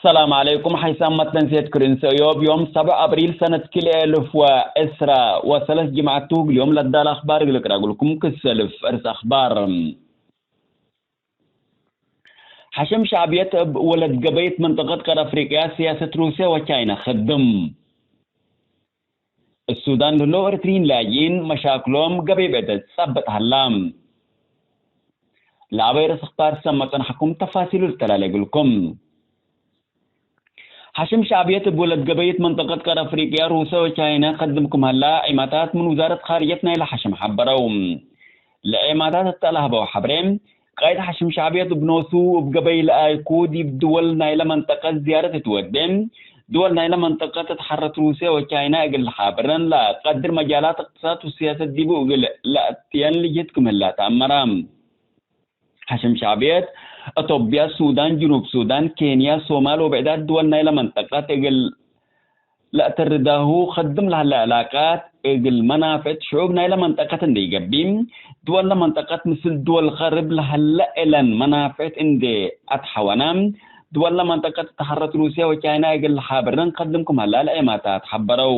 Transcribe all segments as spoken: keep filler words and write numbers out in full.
ሰላም ዐለይኩም። ሐይሳም መተንሴት ክርን ሰእዮብ ዮም ሰብዕ አብሪል ሰነት ክልኤ እልፍ ወዕስራ ወሰለስ ጅምዐት ቱ። እግል ዮም ለዳል አኽባር እግል እቅረእ እግልኩም ክሰልፍ እርስ አኽባር። ሐሽም ሸዕብየት እብ ወለት ገበይት መንጠቀት ቀር አፍሪቅያ፣ ሲያሰት ሩስየ ወቻይነ ክድም። እሱዳን ለህለው ኤረትርዪን ላጅኢን መሻክሎም ገበይ ብዕደት ጸብጥ ሀላ። ለአበይ ርእስ አኽባር ሰመ ጸንሐኩም፣ ተፋሲሉ ልተላሌ እግልኩም። ሐሽም ሸዕብየት እብ ወለት ገበይት መንጠቀት ቀር አፍሪቅያ፣ ሩስየ ወቻይነ ከድም ክም ሀላ ዒማታት ምን ውዛረት ካርጀት ናይለ ሐሽም ሐበረው። ለዒማታት እተ ለሀበው ሐብሬ፣ ቃይድ ሐሽም ሸዕብየት እብ ኖሱ እብ ገበይ ለአይኩ ዲብ ድወል ናይለ መንጠቀት ዝያረት እት ወዴ፣ ድወል ናይለ መንጠቀት እት ሐረት ሩስየ ወቻይነ እግል ለሓብረን ለቀድር መጃላት እቅትሳድ ወስያሰት ዲቡ እግል ለአትየን ልጅህድ ክም ህላ ተአመረ። ሐሽም ሸዕብየት፣ አቶብያ፣ ሱዳን፣ ጅኑብ ሱዳን፣ ኬንያ፣ ሶማል ወብዕዳት ድወል ናይለ መንጠቀት እግል ለአተርዳሁ ከድም ለሀለ ዕላቃት እግል መናፍዕት ሽዑብ ናይለ መንጠቀት እንዴ ኢገብእ፣ ድወል ለመንጠቀት ምስል ድወል ገርብ ለሀለ እለን መናፍዕት እንዴ አትሐወነ፣ ድወል ለመንጠቀት እት ሐረት ሩስየ ወቻይነ እግል ለሓብረን ከድም ክም ሀላ ለዒማታት ሐበረው።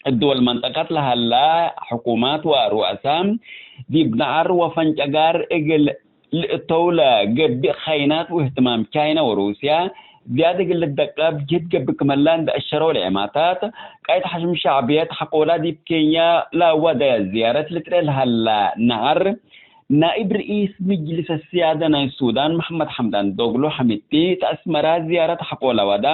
እት ድወል መንጠቀት ለሀላ ሕኩማት ወሩአሳ ዲብ ነዐር ወፈንጨጋር እግል ልእተው ለገብእ ኸይናት ወእህትማም ቻይነ ወሩስያ ዝያድ እግል ልደቀብ ጅህድ ገብእ ክም ሀላ እንዴ አሸረው ለዔማታት፣ ቃይድ ሐሽም ሸዕብየት ሐቆላ ዲብ ኬንያ ለወደ ዝያረት ልትርኤ ለሀላ ነዐር፣ ናኢብ ርኢስ ምጅልስ አስያደ ናይ ሱዳን መሐመድ ሐምዳን ዶግሎ ሐሚቲ፣ እት አስመራ ዝያረት ሐቆላ ወዳ፣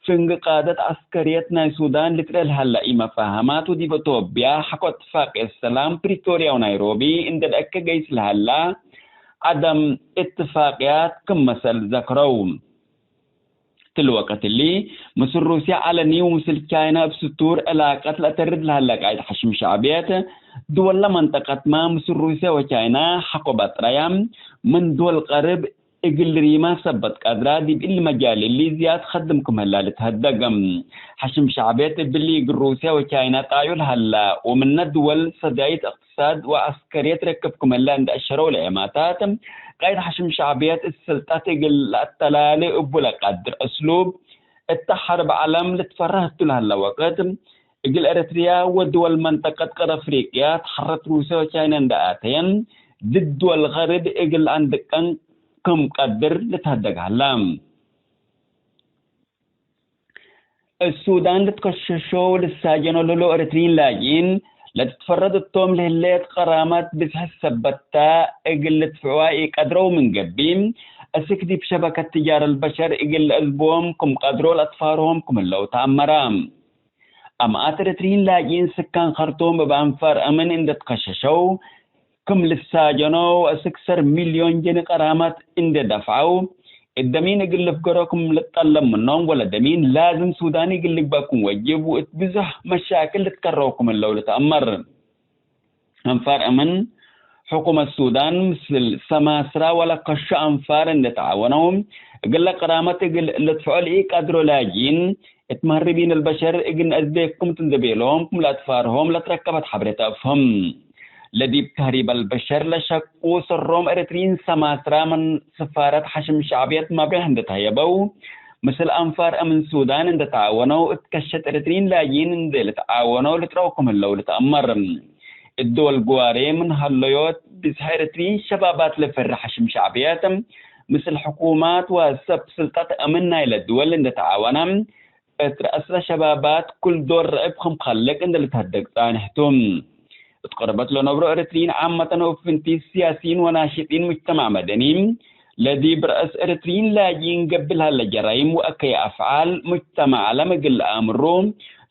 ፍንግ ቃደት ዐስከርየት ናይ ሱዳን ልትርኤ ለሀላ ኢመፋሀማት ወዲብ አቶብያ ሐቆ እትፋቅየት ሰላም ፕሪቶርያ ወናይሮቢ እንዴ ለአከ ገይስ ለሀላ ዐደም እትፋቅያት ክም መሰል ዘክረው። እትሊ ወቅት እሊ፣ ምስል ሩስያ ዐለኒ ወምስል ቻይና እብ ስቱር ዕላቀት ለአተርድ ለሀለ ቃይድ ሐሽም ሸዕብየት፣ ድወል ለመንጠቀትመ ምስል ሩስያ ወቻይና ሐቆ በጥረያ፣ ምን ድወል ቀርብ እግል ሪመ ሰበት ቀድራ፣ ዲብ እሊ መጃል እሊ ዝያድ ከድም ክም ህላ ልትሀደግ። ሐሽም ሸዕብየት እብሊ እግል ሩስያ ወቻይና ጣዩ ለሀላ፣ ወምነ ድወል ሰዳይት እቅትሳድ ወዐስከርየት ረክብ ክም ህላ እንዴ አሸረው ለዔማታት፣ ቃይድ ሐሽም ሸዕብየት እት ስልጠት እግል ለአተላሌ እቡ ለቀድር እስሉብ፣ እተ ሐርብ ዐለም ልትፈረህ እቱ ለሀለ ወቅት፣ እግል ኤረትርያ ወድወል መንጠቀት ቀር አፍሪቅያ ተሐረት ሩስየ ወቻይነ እንዴ አተየን፣ ድድ ድወል ገርብ እግል አንድቀን ክም ቀድር ልትሀደግ ሀላ። እት ሱዳን ልትከሸሾ ወልትሳጀኖ ለህለው ኤረትርዪን ላጅኢን፣ ለትትፈረድ እቶም ለህሌት ቀራመት ብዝሕት ሰበትታ፣ እግል ልድፍዕዋ ኢቀድረው ምን ገብእ፣ አስክ ዲብ ሸበከት ትጃር አልበሸር እግል ለአዝብዎም ክም ቀድሮ ለአትፋርሆም ክም ህለው ተአመረ። አምአት ኤረትርዪን ላጅኢን ስካን ከርቱም እብ አንፋር አምን እንዴ ትከሸሸው ክም ልሳጀኖ ወአስክ ሰር ሚልዮን ጀኒ ቀራመት እንዴ ደፍዐው፣ እት ደሚን እግል ልፍገሮ ክም ልትጠለብ ምኖም ወለደሚን ላዝም ሱዳን እግል ልግበእ ክም ወጅብ ወእት ብዙሕ መሻክል ልትከረው ክም ህለው ልትአመር። አንፋር አምን ሕኩመት ሱዳን ምስል ሰማስራ ወለከሾ አንፋር እንዴ ተዓወነው፣ እግለ ቀራመት እግል ልድፍዖ ለኢቀድሮ ላጅኢን፣ እት መህርቢን አልበሸር እግል ነአዝቤኩም ቱ እንዴ ቤሎም ክም ለአትፋርሆም ለትረከበት ሐብሬ ተአፍህም። ለዲብ ተህሪብ አልበሸር ለሸቁ ሰሮም ኤረትርዪን ሰማስራ ምን ስፋረት ሐሽም ሸዕብየት መብሬሕ እንዴ ተህየበው፣ ምስል አንፋር አምን ሱዳን እንዴ ተዓወነው እት ከሸት ኤረትርዪን ላጅኢን እንዴ ልትዓወነው ልትረው ክም ህለው ልትአመር። እት ድወል ግዋሬ ምን ሀለዮት ብዝሕ ኤረትርዪን ሸባባት ለፈሪ ሐሽም ሸዕብየት፣ ምስል ሕኩማት ወሰብ ስልጠት አምን ናይለ ድወል እንዴ ተዓወነ፣ እት ረአስለ ሸባባት ኩል ዶር ርዕብ ክም ከልቅ እንዴ ልትሀደግ ጻንሕ ቱ። እት ቅርበት ለነብሮ ኤረትርዪን ዓመተን ወእብ ፍንቲ ሲያስይን ወናሽጢን ሙጅተማዕ መደኒ፣ ለዲብ ረአስ ኤረትርዪን ላጅኢን ገብእ ለሀለ ጀራይም ወአከይ አፍዓል ሙጅተማዕ ዐለም እግል ለአምሩ፣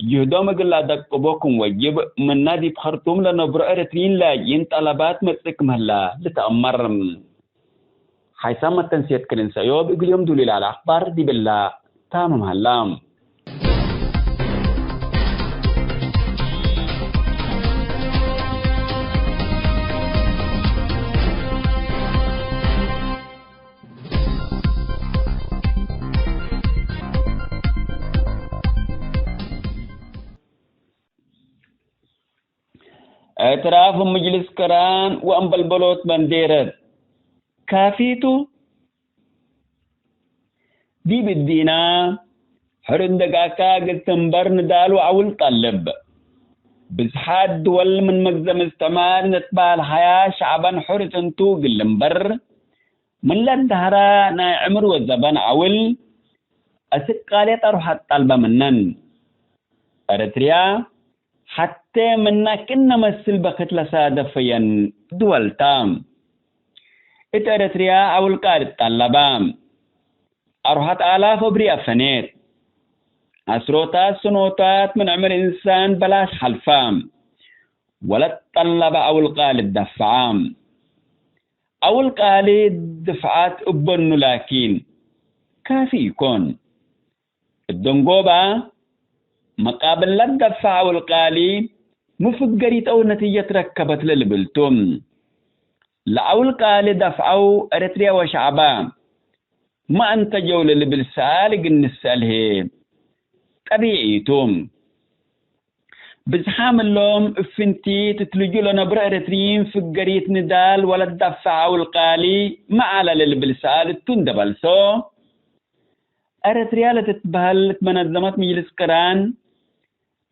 ጅህዶም እግል ለአደቅቦ ክም ወጅብ፣ ምና ዲብ ከርቱም ለነብሮ ኤረትርዪን ላጅኢን ጠለባት መጽእ ክም ህላ ልትአመር። ሓይሳም መተንስየት ክል እንሰእዮብ፣ እግል ዮም ዱሊል ዐለ አኽባር ዲብላ ታምም ሀላ። እዕትራፍ ምጅልስ ቅራን ወአምበልበሎት በንዴረት ካፊቱ። ዲብ እዲና፣ ሕር እንደ ጋካ እግል ትንበር ንዳል ወዐውል ጠልብ። ብዝሓት ድወል ምን መግዘም እስትዕማር እንደ ትበህል ሐያ ሸዕበን ሑር እት እንቱ እግል ልንበር፣ ምን ለደሀራ ናይ ዕምር ወዘበን ዐውል፣ አስክ ቃልየት አርወሐት ጠልበ ምነን። ኤረትርያ፣ ሐቴ ምነ ክእነ መስል በክት ለሳደፈየን ድወል ተ። እት ኤረትርያ ዐውል ቃል እትጠለበ። አርወሐት አላፍ እብሪ አፈኔት። ዐስሮታት ሰኖታት ምን ዕምር እንሳን በላስ ሐልፈ። ወለትጠለበ ዐውል ቃል እትደፈዐ። ዐውል ቃሊ ድፍዓት እበኑ ላኪን፣ ካፊ ኢኮን። እብ ደንጎባ፣ መቃብል ለትደፈዕ ዐውል ቃሊ፣ ሚ ፍገሪት አው ነቲጀት ረከበት ለልብል ቱ። ለዐውል ቃሊ ደፍዐው ኤረትርያ ወሸዕባ፣ ሚ አንተጀው ለልብል ሰኣል እግል ንሰአል ህዬ፣ ጠቢዒ ቱ። ብዝሓም እሎም እብ ፍንቲት እት ልጁእ ለነብሮ ኤረትርዪን ፍገሪት ንዳል ወለትደፈዕ ዐውል ቃሊ ሚ ዐለ ለልብል ሰኣል እቱ እንደ በልሶ፣ ኤረትርያ ለትትበህል እት መነዘመት ምጅልስ ቅራን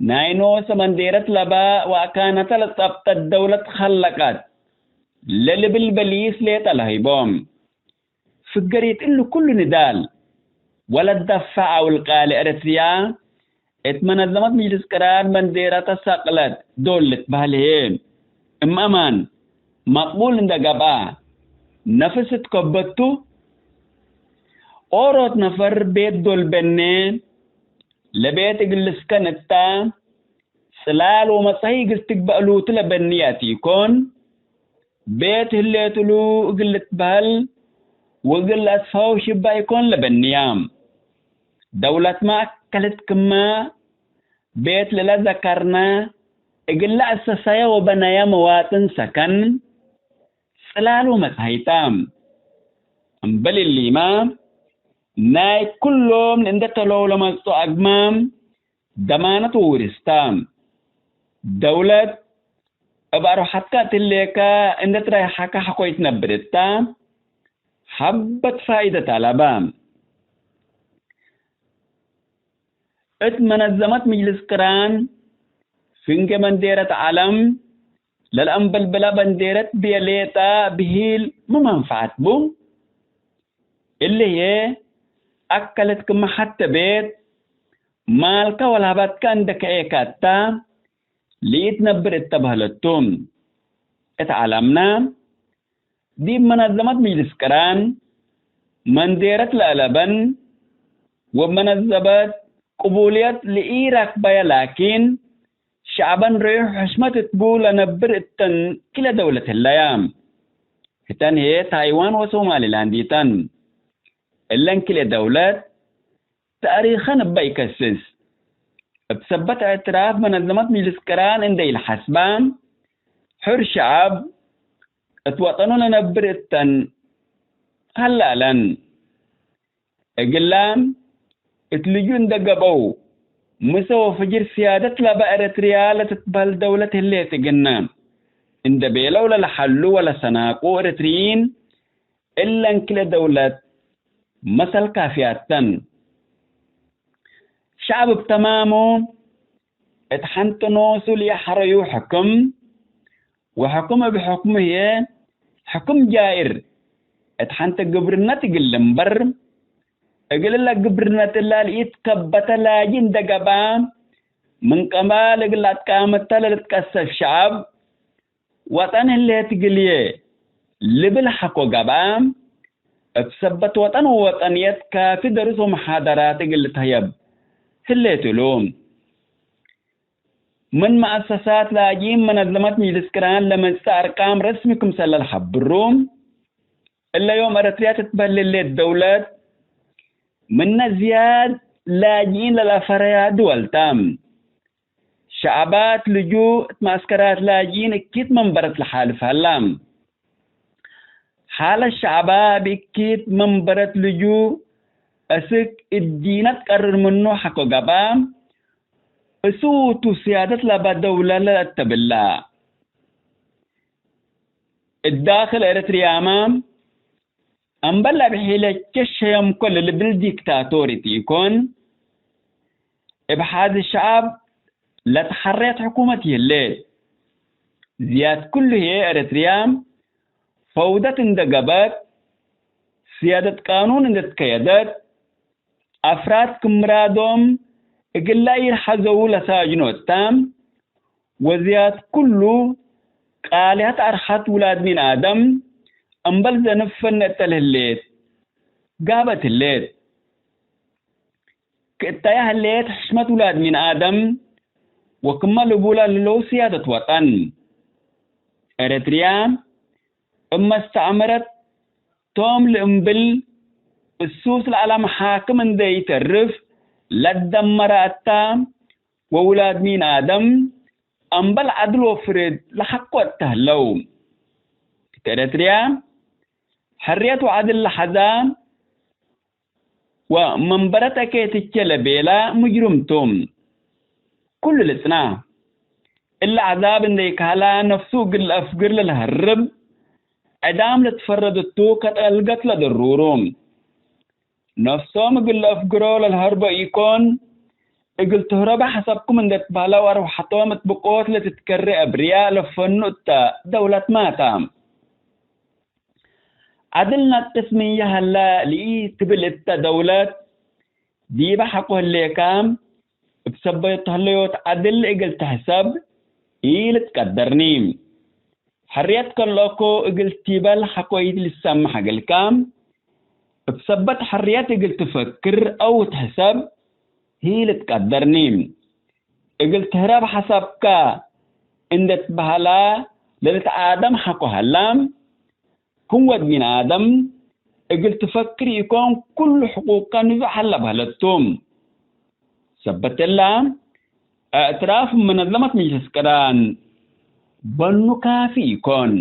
ናይ ኖሰ መንዴረት ለበ ወአካነተ ለጸብጠት ደውለት ኸለቀት ለልብል በሊስ ሌጠ ለሀይቦ። ፍገሪት እሊ ኩሉ ንዳል ወለትደፈዕ ዐውል ቃሊ ኤረትርያ፣ እት መነዘመት ምጅልስ ቅራን መንዴረተ ሰቅለት ዶል ልትበህል ህዬ፣ እም አማን መቅቡል እንደ ገብአ፣ ነፍስ እት ከበቱ፣ ኦሮት ነፈር ቤት ዶል በኔ፣ ለቤት እግል ልስከን እታ፣ ጽላል ወመጽሀይ እግል ትግበእ ሉቱ ለበንያት ኢኮን፣ ቤት ህሌት እሉ እግል ልትበህል ወእግል ለአስፈው ሽባ ኢኮን ለበንያ። ደውለትመ አከልት ክመ ቤት ለለዘከርነ እግል ለአሰሰየ ወበነየ መዋጥን ሰከን ጽላል ወመጽሀይ ተ። እምበል እሊመ፣ ናይ ኩሎም እንደ ተለው ለመጽኦ አግማም ደማነት ወውርስ ተ። ደውለት እብ አርወሐትከ እት ህሌከ እንደ ትረይሐከ ሐቆ ኢትነብር እተ፣ ሐበት ፋኢደት አለበ። እት መነዘመት ምጅልስ ቅራን፣ ፍንጌ መንዴረት ዐለም ለለአንበልብላ በንዴረት ብየ ሌጠ ብሂል ሚ መንፈዐት ቡ? እሊ ህዬ አከለት ክመ ሐቴ ቤት ማልከ ወለሀበትከ እንዴ ከዔከ እተ፣ ለኢትነብር እተ በህለት ቱ። እት ዐለምነ፣ ዲብ መነዘመት ምጅልስ ቅራን መንዴረት ለአለበን ወመነዘበት ቅቡልየት ለኢረክበየ ላኪን፣ ሸዕበን ርዩሕ ሕሽመት እት ቡ ለነብር እተን ክለ ደውለት ህለያ። ህተን ህዬ ታይዋን ወሶማሊላንድ ኢተን። እለን ክልኤ ደውለት ተእሪኸን እበ ኢከስስ። እብ ሰበት እዕትራፍ መነዘመት ምጅልስ ቅራን እንዴ ኢልሐስባ፣ ሕር ሸዐብ እት ወጠኑ ለነብር እተን ሀለ ዐለን። እግላም እት ልጁእ እንደ ገብአው፣ ምሰ ወፍጅር ስያደት ለበ ኤረትርያ ለትትበህል ደውለት ህሌት እግልነ፣ እንደ ቤለው ለለሐሉ ወለሰናቁ ኤረትርዪን፣ እለን ክልኤ ደውለት መሰል ካፍያት ተን። ሸዐብ እብ ተማሙ እት ሐንተ ኖሱ ለኢሐረዩ ሕክም፣ ወሕክም እብ ሕክሙ ህዬ ሕክም ጃኢር እት ሐንተ ግብርነት እግል ልንበር፣ እግል እለ ግብርነት እላ ለኢትከበተ ላጂ እንደ ገብአ፣ ምን ቀባል እግል ለአትቃምተ ለልትቀሰፍ ሸዐብ፣ ወጠን ህሌት እግልዬ ልብል ሐቆ ገብአ፣ እብ ሰበት ወጠን ወወጠንየት ካፊ ደሩስ ወመሓደራት እግል ልትሀየብ ህሌት እሉ። ምን መአሰሳት ላጅኢን መነዘመት ምጅልስ ቅራን ለመጽእ አርቃም ረስሚ ክምሰለ ለሐብሩ፣ እለ ዮም ኤረትርያ ትትበህል ህሌት ደውለት፣ ምነ ዝያድ ላጅኢን ለለአፈረያ ድወል ተ። ሸዐባት ልጁእ እት መዐስከራት ላጅኢን እኪት መንበረት ለሓልፍ ሀላ። ሓለት ሸዐባ እብ እኪት መንበረት ልጁእ እስክ እዲነ ትቀርር ምኑ ሐቆ ገብአ፣ እሱ ቱ ስያደት ለበ ደውለ ለለአተብላ። እት ዳክል ኤረትርያመ፣ እምበል እብ ሒለቼ ሸየምኮ ለልብል ዲክታቶር ኢኮን፣ እብ ሓዚ ሸዐብ ለትሐሬት ሕኩመት ይህሌት። ዝያድ ክሉ ህዬ ኤረትርያ ፈውደት እንዴ ገብአት፣ ስያደት ቃኑን እንዴ ትከየደት፣ አፍራድ ክም ምራዶም እግል ለኢርሐዘዉ ለሳጅኖ እተ፣ ወዝያድ ክሉ ቃልያት አርሐት ውላድ ሚን አደም እምበል ዘንብ ፈኒ እተ ለህሌት ጋብአት ህሌት። ክእተየ ህሌት ሕሽመት ውላድ ሚን አደም ወክመ ልቡለ ለህለው ስያደት ወጠን። ኤረትርያ እብ መስተዕመረት ቶም ለእምብል እሱስ ለዐለ መሓክም እንዴ ኢተርፍ ለትደመረ እተ፣ ወውላድ ሚን አደም እምበል ዐድል ወፍርድ ለሐቆ እተ ህለው። እት ኤረትርያ ሕርየት ወዐድል ለሐዛ ወመንበረት አኬትቼ ለቤላ ሙጅርም ቱ። ኩሉ ልጽና። እሊ ዐዛብ እንዴ ከህላ ነፍሱ እግል ለአፍግር ለልሀርብ፣ ዕዳም ለትፈረደቱ ከጠልገት ለደሩሩ። ነፍሶም እግል ለአፍግሮ ለልሀርቦ ኢኮን፣ እግል ትህረቦ ሐሰብኩም እንዴ ትበህለው አርወሐቶም እት ብቆት ለትትከሬ አብርያ ለፈኑ እተ ደውለት ማታ። ዐድል ነቅስ ምን የሀለ ለኢትብል እተ ደውለት፣ ዲበ ሐቆ ህሌካም፣ እብ ሰበየቱ ህለዮት ዐድል እግል ተሕሰብ ኢልትቀደርኒ። ሕርየት ከልኦኮ እግል ቲበል ሐቆ ኢትልሰመሕ እግልካም፣ እብ ሰበት ሕርየት እግል ትፈክር አው ትሕሰብ ኢልትቀደርኒ። እግል ትህረብ ሐሰብከ እንዴ ትበህላ ለልትአደም ሐቆ ሀላ፣ ክም ወድ ሚን አደም እግል ትፈክር ኢኮን፣ ኩሉ ሕቁቅከ ንዙዕ ሀለ በህለት ቱ። ሰበት እለ፣ እዕትራፍ መነዘመት ምጅልስ ቅራን በኑ ካፊ ኢኮን።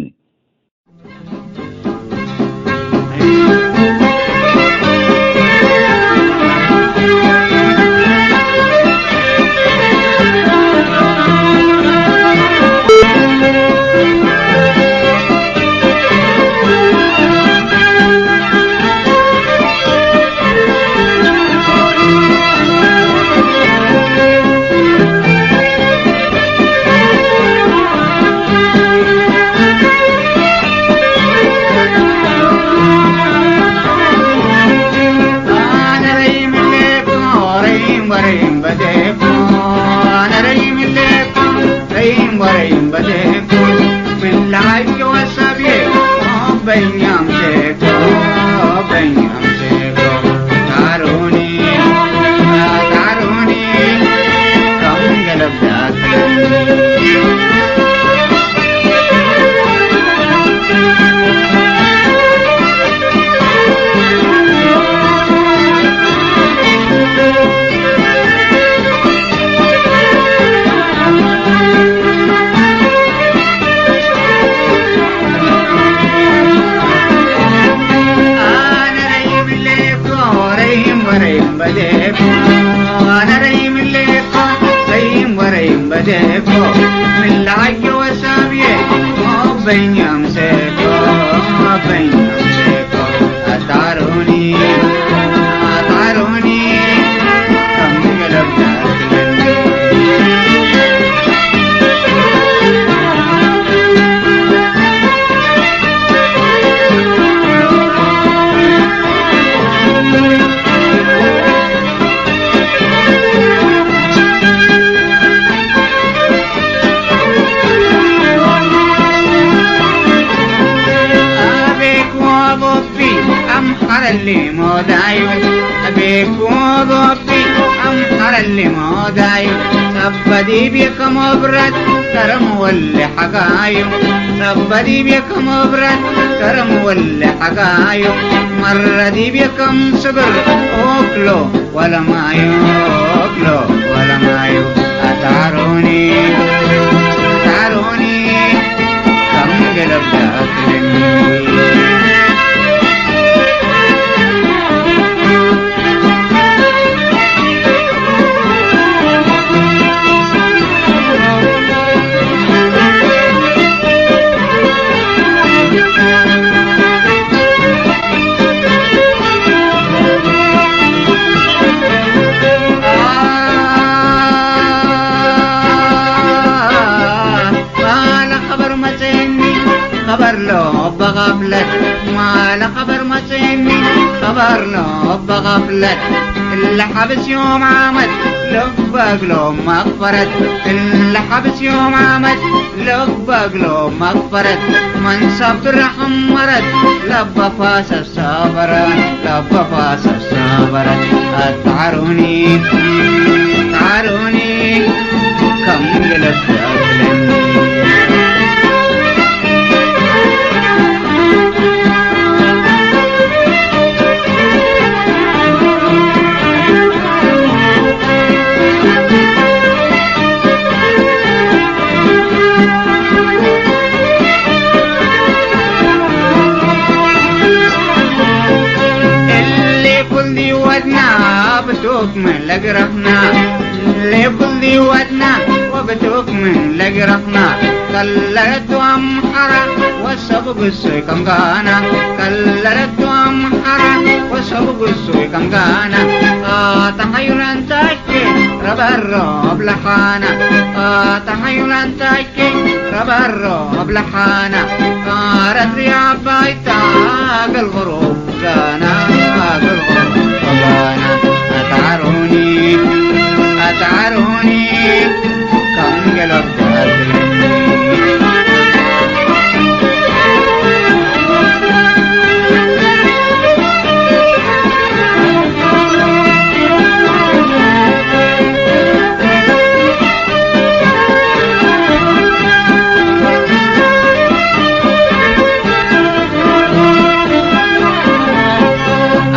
አቤክ ወቦቢ አምሐረሊ ሞዳዩ፣ አቤክ ወቦቢ አምሐረሊ ሞዳዩ፣ ጸበ ዲቤከ ሞብረት ከረም ወሊ ሐጋዩ፣ ጸበ ዲቤከ ሞብረት ከረም ወሊ ሐጋዩ፣ መረ ዲቤከም ስግር ኦክሎ ወለማዩ፣ ኦክሎ ወለማዩ፣ አታሮኒ፣ አታሮኒ፣ ከም ገለብ ዳክለኒ። በር ለበ ገፍለት፣ እለ ሐብስ ዮም ዓመት ልበ እግሎም መቅበረት። እለ ሐብስ ዮም ዓመት ልበ እግሎም መቅበረት። መን ሰብ ትረሐም መረት ለበ ፋሰስ ሰበረ፣ ለበ ፋሰስ ሰበረ። አትዓሩኒ፣ አትዓሩኒ፣ ከም ገለብ ተአክለኒ። እሊ ኩል ዲወትና ብቱክ ምን ለግረፍና፣ እሊ ኩል ዲወትና ወብቱክ ምን ለግረፍና፣ ከለረቱ አምሐራ ወሰቡ ግሱይ ከምጋና፣ ከለረቱ አምሐራ ወሰቡ ግሱይ ከምጋና፣ አተሐዩረን ታቼ ረበሮብ ለሓና፣ አተሐዩረን ታቼ ረበሮብ ለሓና፣ አረትርያ ባይታ እግል ቅሩብ ጋና፣ እግል ቅሩብ ጋና። አትዓሩኒ፣ አትዓሩኒ፣ ከም ገለብ ተአክለኒ።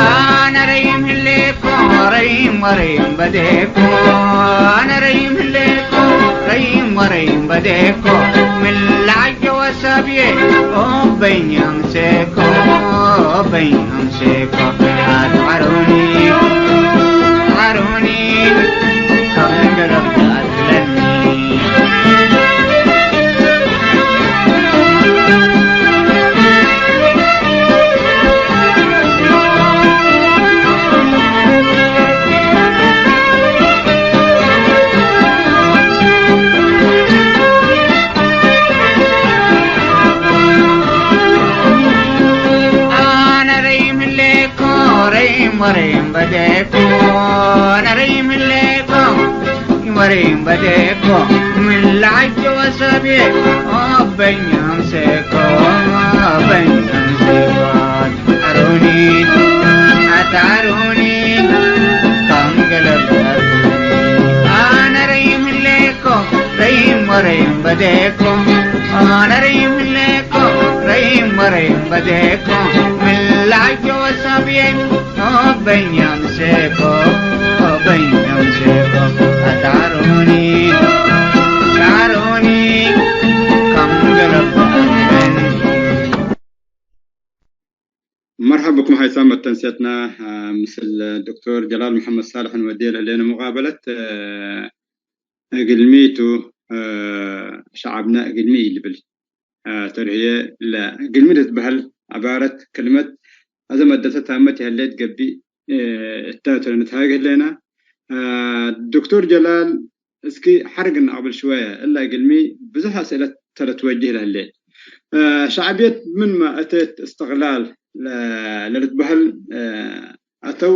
አነ ረይም ህሌኮ፣ ረይም ወረይም በዴኮ። አነ ረይም ህሌኮ፣ ረይም ወረይም በዴኮ። ምን ለዐጀ ወሰብዬ፣ ኦበኛም ሴኮ፣ ኦበኛም ሴኮ። አትዓሩኒ፣ አትዓሩኒ፣ ከም ገረብ ተአክለኒ። አነ ረይም ህሌኮ፣ ረይም ወረይም በዴኮ። አነ ረይም ህሌኮ፣ ወሬም በዴኮ ምን ለዐጀ ወሰብዬ፣ አበኛም ሴኮ፣ አበኛም ሴኮ። አትዓሩኒ፣ አትዓሩኒ፣ ከም ገለብ። አነ ረይም ህሌኮ፣ ረይም ወሬም በዴኮ። አነ ረይም ህሌኮ፣ ረይም ወሬም በዴኮ። ምን ለዐጀ ወሰብዬ፣ አበኛም ሴኮ፣ አበኛም ሴኮ፣ አትዓሩኒ፣ አትዓሩኒ፣ ከም ገለብ። መርሐብ ብኩም ሐይሳም መተንሴትና፣ ምስል ዶክተር ጀላል መሐመድ ሳልሕ እንወዴ ለህሌነ ሙቃበለት፣ እግልሚ ቱ፣ ሸዐብነ እግልሚ ኢልብል። አ፣ ተርህየ ለእግልሚ ለትበህል ዐባረት፣ ክልመት፣ አዘ መደተ ታመት ይሀሌት ገብእ፣ እ፣ እተ ቱ ለንትሃግ ህሌና። አ፣ ዶክተር ጀላል፣ እስኪ ሐርግ እናቅብል ሽወየ፣ እለ እግልሚ ብዙሕ አስእለት ተ ለትወጅህ ለህሌ። አ፣ ሸዕብየት ምንመ እተት እስትቅላል ለ-፣ ለልትበህል፣ አ፣ አተው፣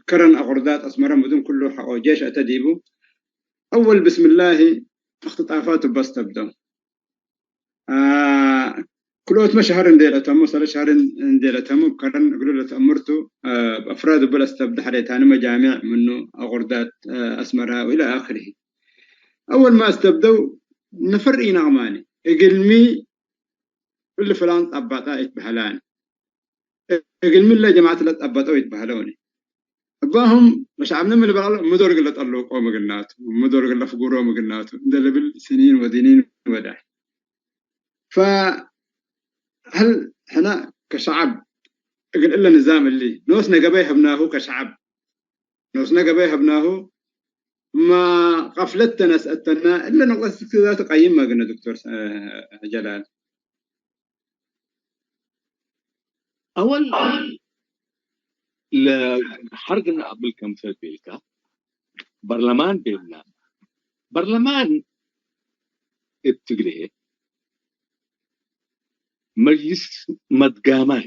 ከረን አቁርዳት አስመረ ምድን ኩሉ ሐቆ ጄሽ አተ ዲቡ። አወል ብስምላሂ እክትጣፋቱ በስ ተብደው። አ፣ ክልኦትመ ሸህር እንዴ ለተሙ፣ ሰለስ ሸህር እንዴ ለተሙ፣ ከረን እግሉ ለተአምርቱ፣ አ፣ አፍራድ እቡ ለአስተብደ ሐሬታኒ መጃሚዕ ምኑ አቁርዳት፣ አ፣ አስመረ ወኢለ አክርሂ። አወል ማ አስተብደው ነፈር ኢነቅማኒ እግልሚ እሊ ፍላን ጸባጣ ኢትበህላኒ። እግል ምን ለጀማዐት ለጠበጠው ይትበህለውኒ። እባሁም ለሸዐብነ ምን ልበላሎ፣ ምዶር እግል ለጠልቆ ምግናቱ፣ ምዶር እግል ለፍጉሮ ምግናቱ፣ እንደ ልብል ስኒን ወዲኒን ወዳይ። ፈሀል ሕነ ከሸዐብ እግል እለ ንዛም እሊ ኖስነ ገበይ ሀብናሁ ከሸዐብ፣ ኖስነ ገበይ ሀብናሁ፣ እመ ቀፍለት ተነስአተነ፣ እለ ንቅጠት እስክ ዛቱ ቀይም መግነ ዶክተር ጀላል። አወል ለሐርግ ነአብል ከምሰል ቤልካ፣ በርለማን ቤልና፣ በርለማን እብ ትግሬ መጅልስ መትጋማይ፣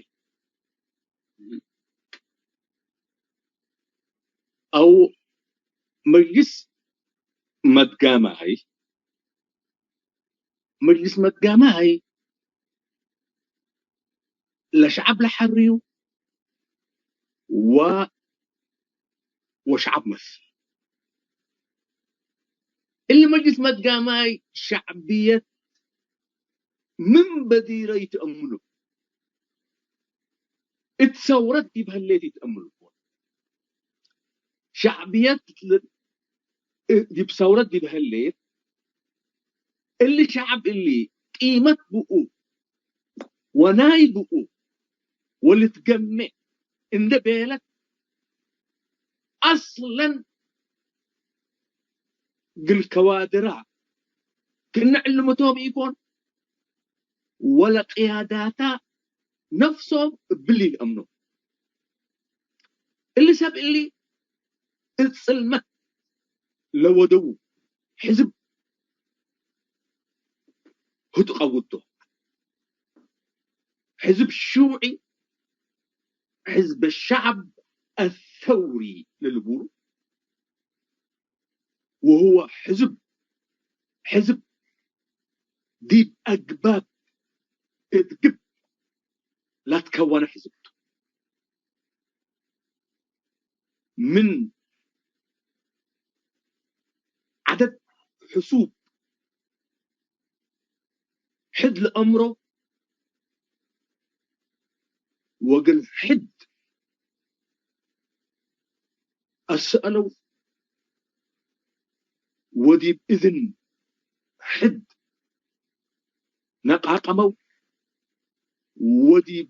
አው መጅልስ መትጋማይ፣ መጅልስ መትጋማይ ለሸዐብ ለሐርዩ ወ-፣ ወሸዐብ መስል። እሊ መጅልስ መትጋማይ ሸዕብየት ምን በዲረ ይትአምኑ። እት ሰውረት ዲብ ህሌት ይትአምኑ። ሸዕብየት ል-፣ እ-፣ ዲብ ሰውረት ዲብ ህሌት፣ እሊ ሸዕብ እሊ ቂመት ብኡ ወናይ ብኡ ወልትገሜ እንዴ ቤለት፣ አስለን ግል ከዋድራ ክእነ ዕልምቶም ኢኮን፣ ወለ ቅያዳታ ነፍሶም እብሊ ልአምኖ። እሊ ሰብ እሊ እት ጽልመት ለወደዉ ሕዝብ ህቱ ቀውቶ። ሕዝብ ሽውዒ፣ ሕዝብ ሸዕብ አሰውሪ ለልቡሉ፣ ወህወ ሕዝብ፣ ሕዝብ ዲብ አግባብ እት ግብ ለትከወነ ሕዝብ ቱ። ምን ዐደድ ሕሱብ ሕድ ለአምሮ ወግል ሕድ አሰአለው ወዲብ እዝን ሕድ ነቃቀመው ወዲብ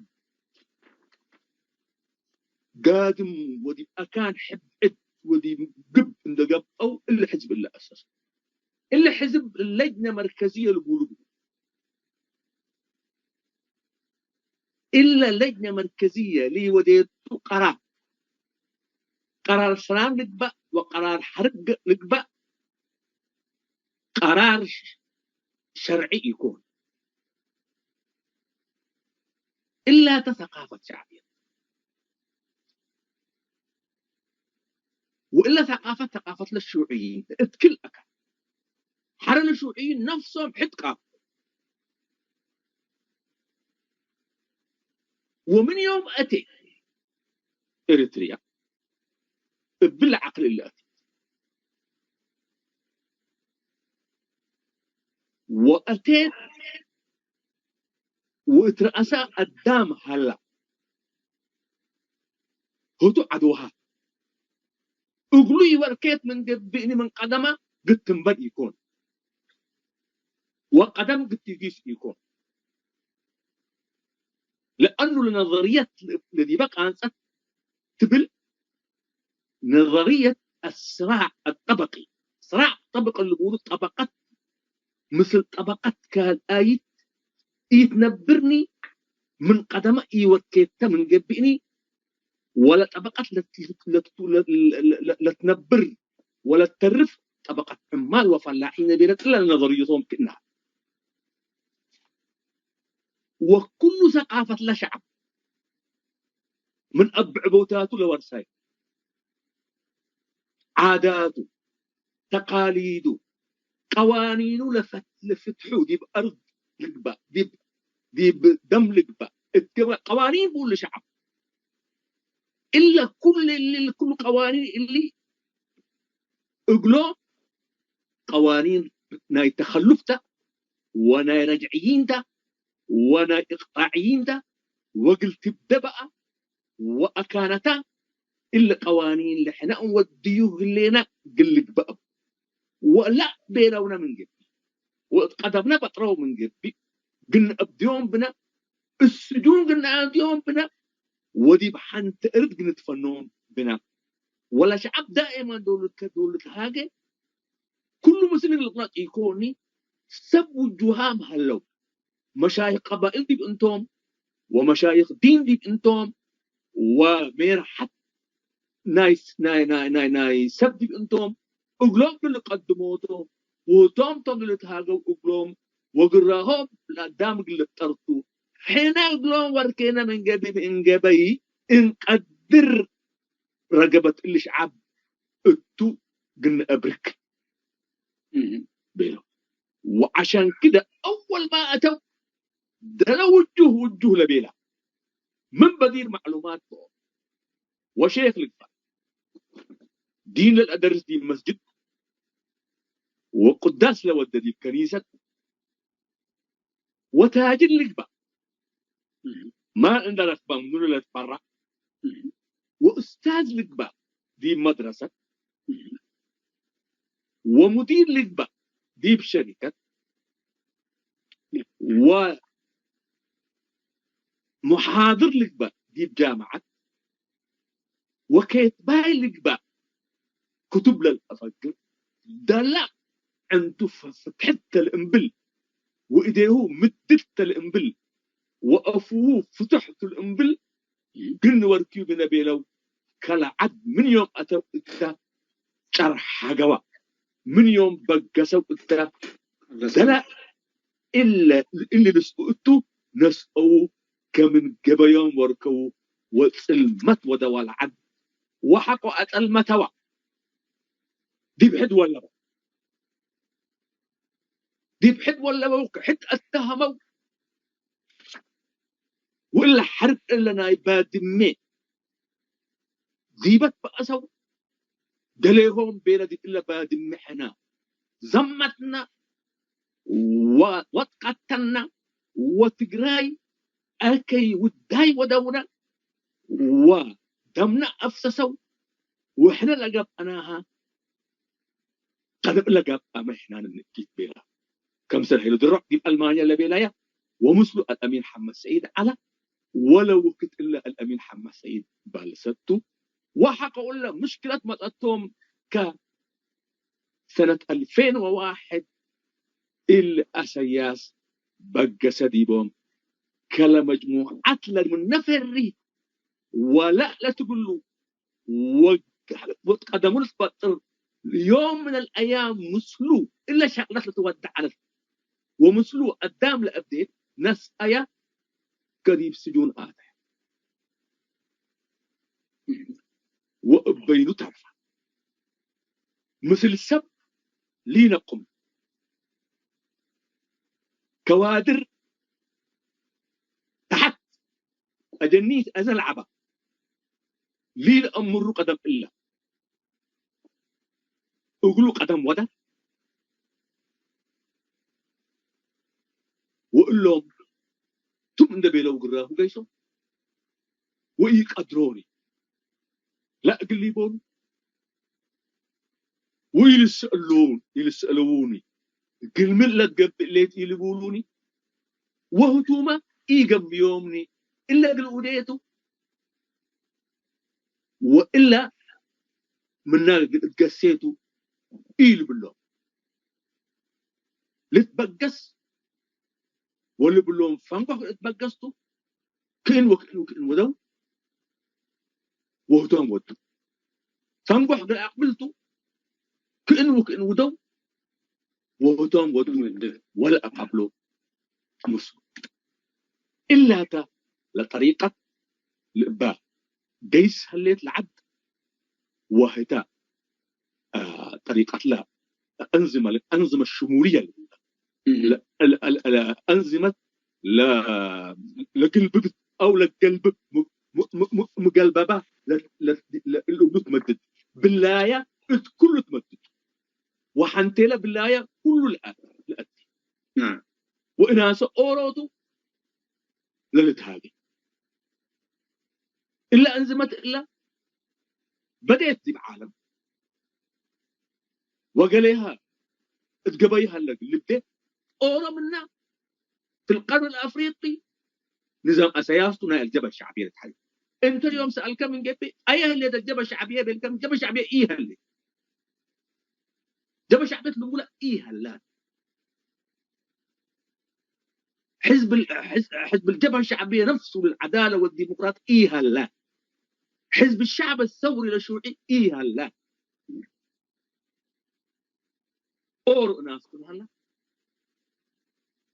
ጋድም ወዲብ አካን ሕድ ዕድ ወዲብ ግብ እንዴ ገብአው እሊ ሕዝብ እለ አሰሰ። እሊ ሕዝብ ለጅነ መርከዝየ ልቡሉ ብኡ። እለ ለጅነ መርከዝየ ለወዴቱ ቀራር፣ ቀራር ሰላም ልግባእ ወቀራር ሐርብ ልግባእ፣ ቀራር ሸርዒ ኢኮን። እላተ ሰቃፈት ሸዕብየት። ወእለ ሰቃፈት፣ ሰቃፈት ለሽውዕይን እት ክል አካን። ሐረ ለሽውዕይን ነፍሶም ሕድ ቃፍ። ወምን ዮም አቴ ኤሪትርያ እብለ ዐቅል እለ አቴት። ወአቴት ወእት ረአሳ አዳም ሀላ። ህቱ ዐድወሃ እግሉ ኢወርኬት ምን ገብእኒ ምን ቀደማ ግድ ትንበል ኢኮን። ወቀደም ግድ ትጊስ ኢኮን። ለአኑ ለነዘርየት ለዲበ ቃንጸት ትብል ነዘርየት አስራዕ አጠበቂ። ስራዕ ጠበቂ ልቡሉ ጠበቀት ምስል ጠበቀት ካልአይት ኢትነብርኒ ምን ቀደመ ኢወርኬተ ምን ገብእኒ ወለ ጠበቀት ለት-፣ ለት-፣ ለት-፣ ለ-፣ ለ-፣ ለትነብር ወለተርፍ ጠበቀት ዕማል ወፈላሒነ ቤለ እለ ነዘርየቶም ክእና። ወኩሉ ሰቃፈት ለሸዕብ ምን አብዕቦታቱ ለወርሳዩ፣ ዓዳቱ፣ ተቃሊዱ፣ ቀዋኒኑ ለፈት-፣ ለፍትሑ ዲብ አርድ ልግባእ፣ ዲብ፣ ዲብ ደም ልግባእ፣ እት ገብአ ቀዋኒን ብኡ ለሸዕብ። እለ ኩሉ እሊ፣ ኩሉ ቀዋኒን እሊ እግሎ ቀዋኒን ናይ ተኸሉፍ ተ፣ ወናይ ረጅዕይን ተ፣ ወናይ እቅጣዕይን ተ፣ ወእግል ትብደ በአ ወአካነታ፣ እሊ ቀዋኒን ለሕነ እንወድዩ ህሌነ እግል ልግበእ። ወእላ ቤለውነ ምን ገብእ፣ ወእት ቀደምነ በጥረው ምን ገብእ፣ ግንአብድዮም ብነ፣ እት ስጁን ግንአብድዮም ብነ፣ ወዲብ ሐንቲ እርድ ግንትፈኖም ብነ። ወለሸዐብ ዳኢመን ዶል ልትከ-፣ ዶል ልትሃጌ፣ ኩሉ ምስል ልጥነጥ ኢኮኒ፣ ሰብ ውጁሃም ሀለው። መሻይኽ ቀባይል ዲብ እንቶም፣ ወመሻይኽ ዲን ዲብ እንቶም፣ ወሜርሐት ናይ፣ ናይ፣ ናይ፣ ናይ፣ ናይ ሰብ ዲብ እንቶም፣ እግሎም እግል ልቀድሞቶ፣ ውህቶም ቶም ለልትሃገው እግሎም፣ ወግራሆም ለአዳም እግል ልጠርቱ፣ ሕነ እግሎም ወርኬነ ምን ገብእ ምን ገበይ፣ እንቀድር ረገበት እሊ ሸዓብ እቱ ግንአብርክ ቤለው። ወዐሻን ክደ አወል ማ አተው ደለ ውጁህ ውጁህ ለቤላ ምን በዲር ማዕሉማት ብኦ ወሼክ ልግባእ ዲን ለልአደርስ ዲብ መስጅድ ወቁዳስ ለወደ ዲብ ከኒሰት ወታጅር ልግባእ ማል እንደ ረክበ ምኑ ለትፈራዕ ወኡስታዝ ልግባእ ዲብ መድረሰት ወሙዲር ልግባእ ዲብ ሸሪከት ወሙሓድር ልግባእ ዲብ ጃምዐት ወኬትባይ ልግባእ ክቱብ ለልአፈግር ደላ ዕንቱ ፍትሕት ተ ለእምብል ወእዴሁ ምድድ ተ ለእምብል ወአፉሁ ፍቱሕ ቱ ለእምብል ግን ወርክዩ ብነ ቤለው ከለዓድ ምን ዮም አተው እተ ጨር ሐገዋ ምን ዮም በገሰው እተ ደላ እለ እሊ ልስኡ እቱ ነስአዉ ከምን ገበዮም ወርከዉ ወጽልመት ወደዋ ለዐድ ወሐቆ አጸልመተዋ ዲብ ሕድ ወለበው ዲብ ሕድ ወለበው ከሕድ አተሀመው ወእለ ሐርብ እለ ናይ ባድሜ ዲበት በአሰው ደሌሆም ቤለ ዲብ እለ ባድሜ ሕነ ዘመትና ወትቀተልና ወትግራይ አከይ ውዳይ ወደውነ ወደምነ አፍሰሰው ወሕነ ለገብአናሃ ቀደም እለ ጋብአመ ሕናን እንእኪት ቤላ። ከምሰል ሀይሉ ድሮዕ ዲብ አልማንያ ለቤላያ ወምስሉ አልአሚን ሐመድ ሰዒድ ዐላ። ወለ ወክድ እለ አልአሚን ሐመድ ሰዒድ ባልሰቱ ወሐቀ እለ ምሽክለት መጸቶም ከሰነት አልፌን ወዋሕድ እሊ አሰያስ በገሰ ዲቦም ከለ መጅሙዐት ለምነ ፈሪህ ወለ ለትግሉ ወቀደሙ ልትፈጥር ዮም ምን አልአያም ምስሉ እለ ሸቅለት ለትወደዐለት ወምስሉ አዳም ለአብዴት ነስአያ ከዲብ ስጁን አተ ወእበይኑ ተርፈ ምስል ሰብ ሊነቁም ከዋድር ተሐት አጀኒት አዘ ለዐባ ሊለአምሩ ቀደም እለ እግሉ ቀደም ወደ ወእሎም ቱም እንደ ቤለው ግራሁ ገይሶ ወኢቀድሮኒ ለእግል ኢቦኑ ወኢልስአሉን ኢልስአለዉኒ እግል ምን ለትገብእ ሌት ኢልቡሉኒ ወህቱመ ኢገብዮምኒ እለ እግል ኡዴቱ ወእለ ምና እግል እትገሴቱ ኢልብሎም ልትበገስ ወልብሎም ፈንጎ እግል እትበገስቱ ክእን ወክእን ወክእን ወደው ወህቶም ወዱ። ፈንጎሕ እግል አቅብልቱ ክእን ወክእን ውደው ወህቶም ወዱ ወለአቀብሎ ምስሉ። እላተ ለጠሪቀት ልእባ ገይስ ህሌት ለዐድ ወህተ ጠሪቀትለ አንዝመ፣ አንዝመ ሽሙልየ፣ አንዝመት ለግልብብት አው ለገልብብ ምገልበባ እሉ ትመድድ፣ ብላያ እት ኩሉ ትመድድ፣ ወሐንቴለ ብላያ ኩሉ ለአቲ፣ ወእናሰ ኦሮቱ ለልትሃጌ። እለ አንዝመት እለ በዴት ዲብ ዓለም ወገሌሃ እት ገበይ ሀለ ልብዴ ኦሮ ምና ፊ ልቀርን አፍሪቂ ንዛም አሰያስቱ ናይ አልጀብሀ ሸዕብየ ልትሐዩ። እንተ ዮም ሰአልከ ምን ገብእ አየ ህሌት አልጀብሀ ሸዕብየ ቤልከ፣ ጀብሀ ሸዕብየ ኢሀሌት። ጀብሀ ሸዕብየት ልንጉለ ኢሀላን። ሕዝብ ሕዝብ አልጀብሀ ሸዕብየ ነፍሱ ልልዐዳለ ወዲሞቅራጥ ኢሀላን። ሕዝብ ሸዕብ ሰውሪ ለሹዒ ኢሀላን። ኦሮ እናስ ክም ሀላ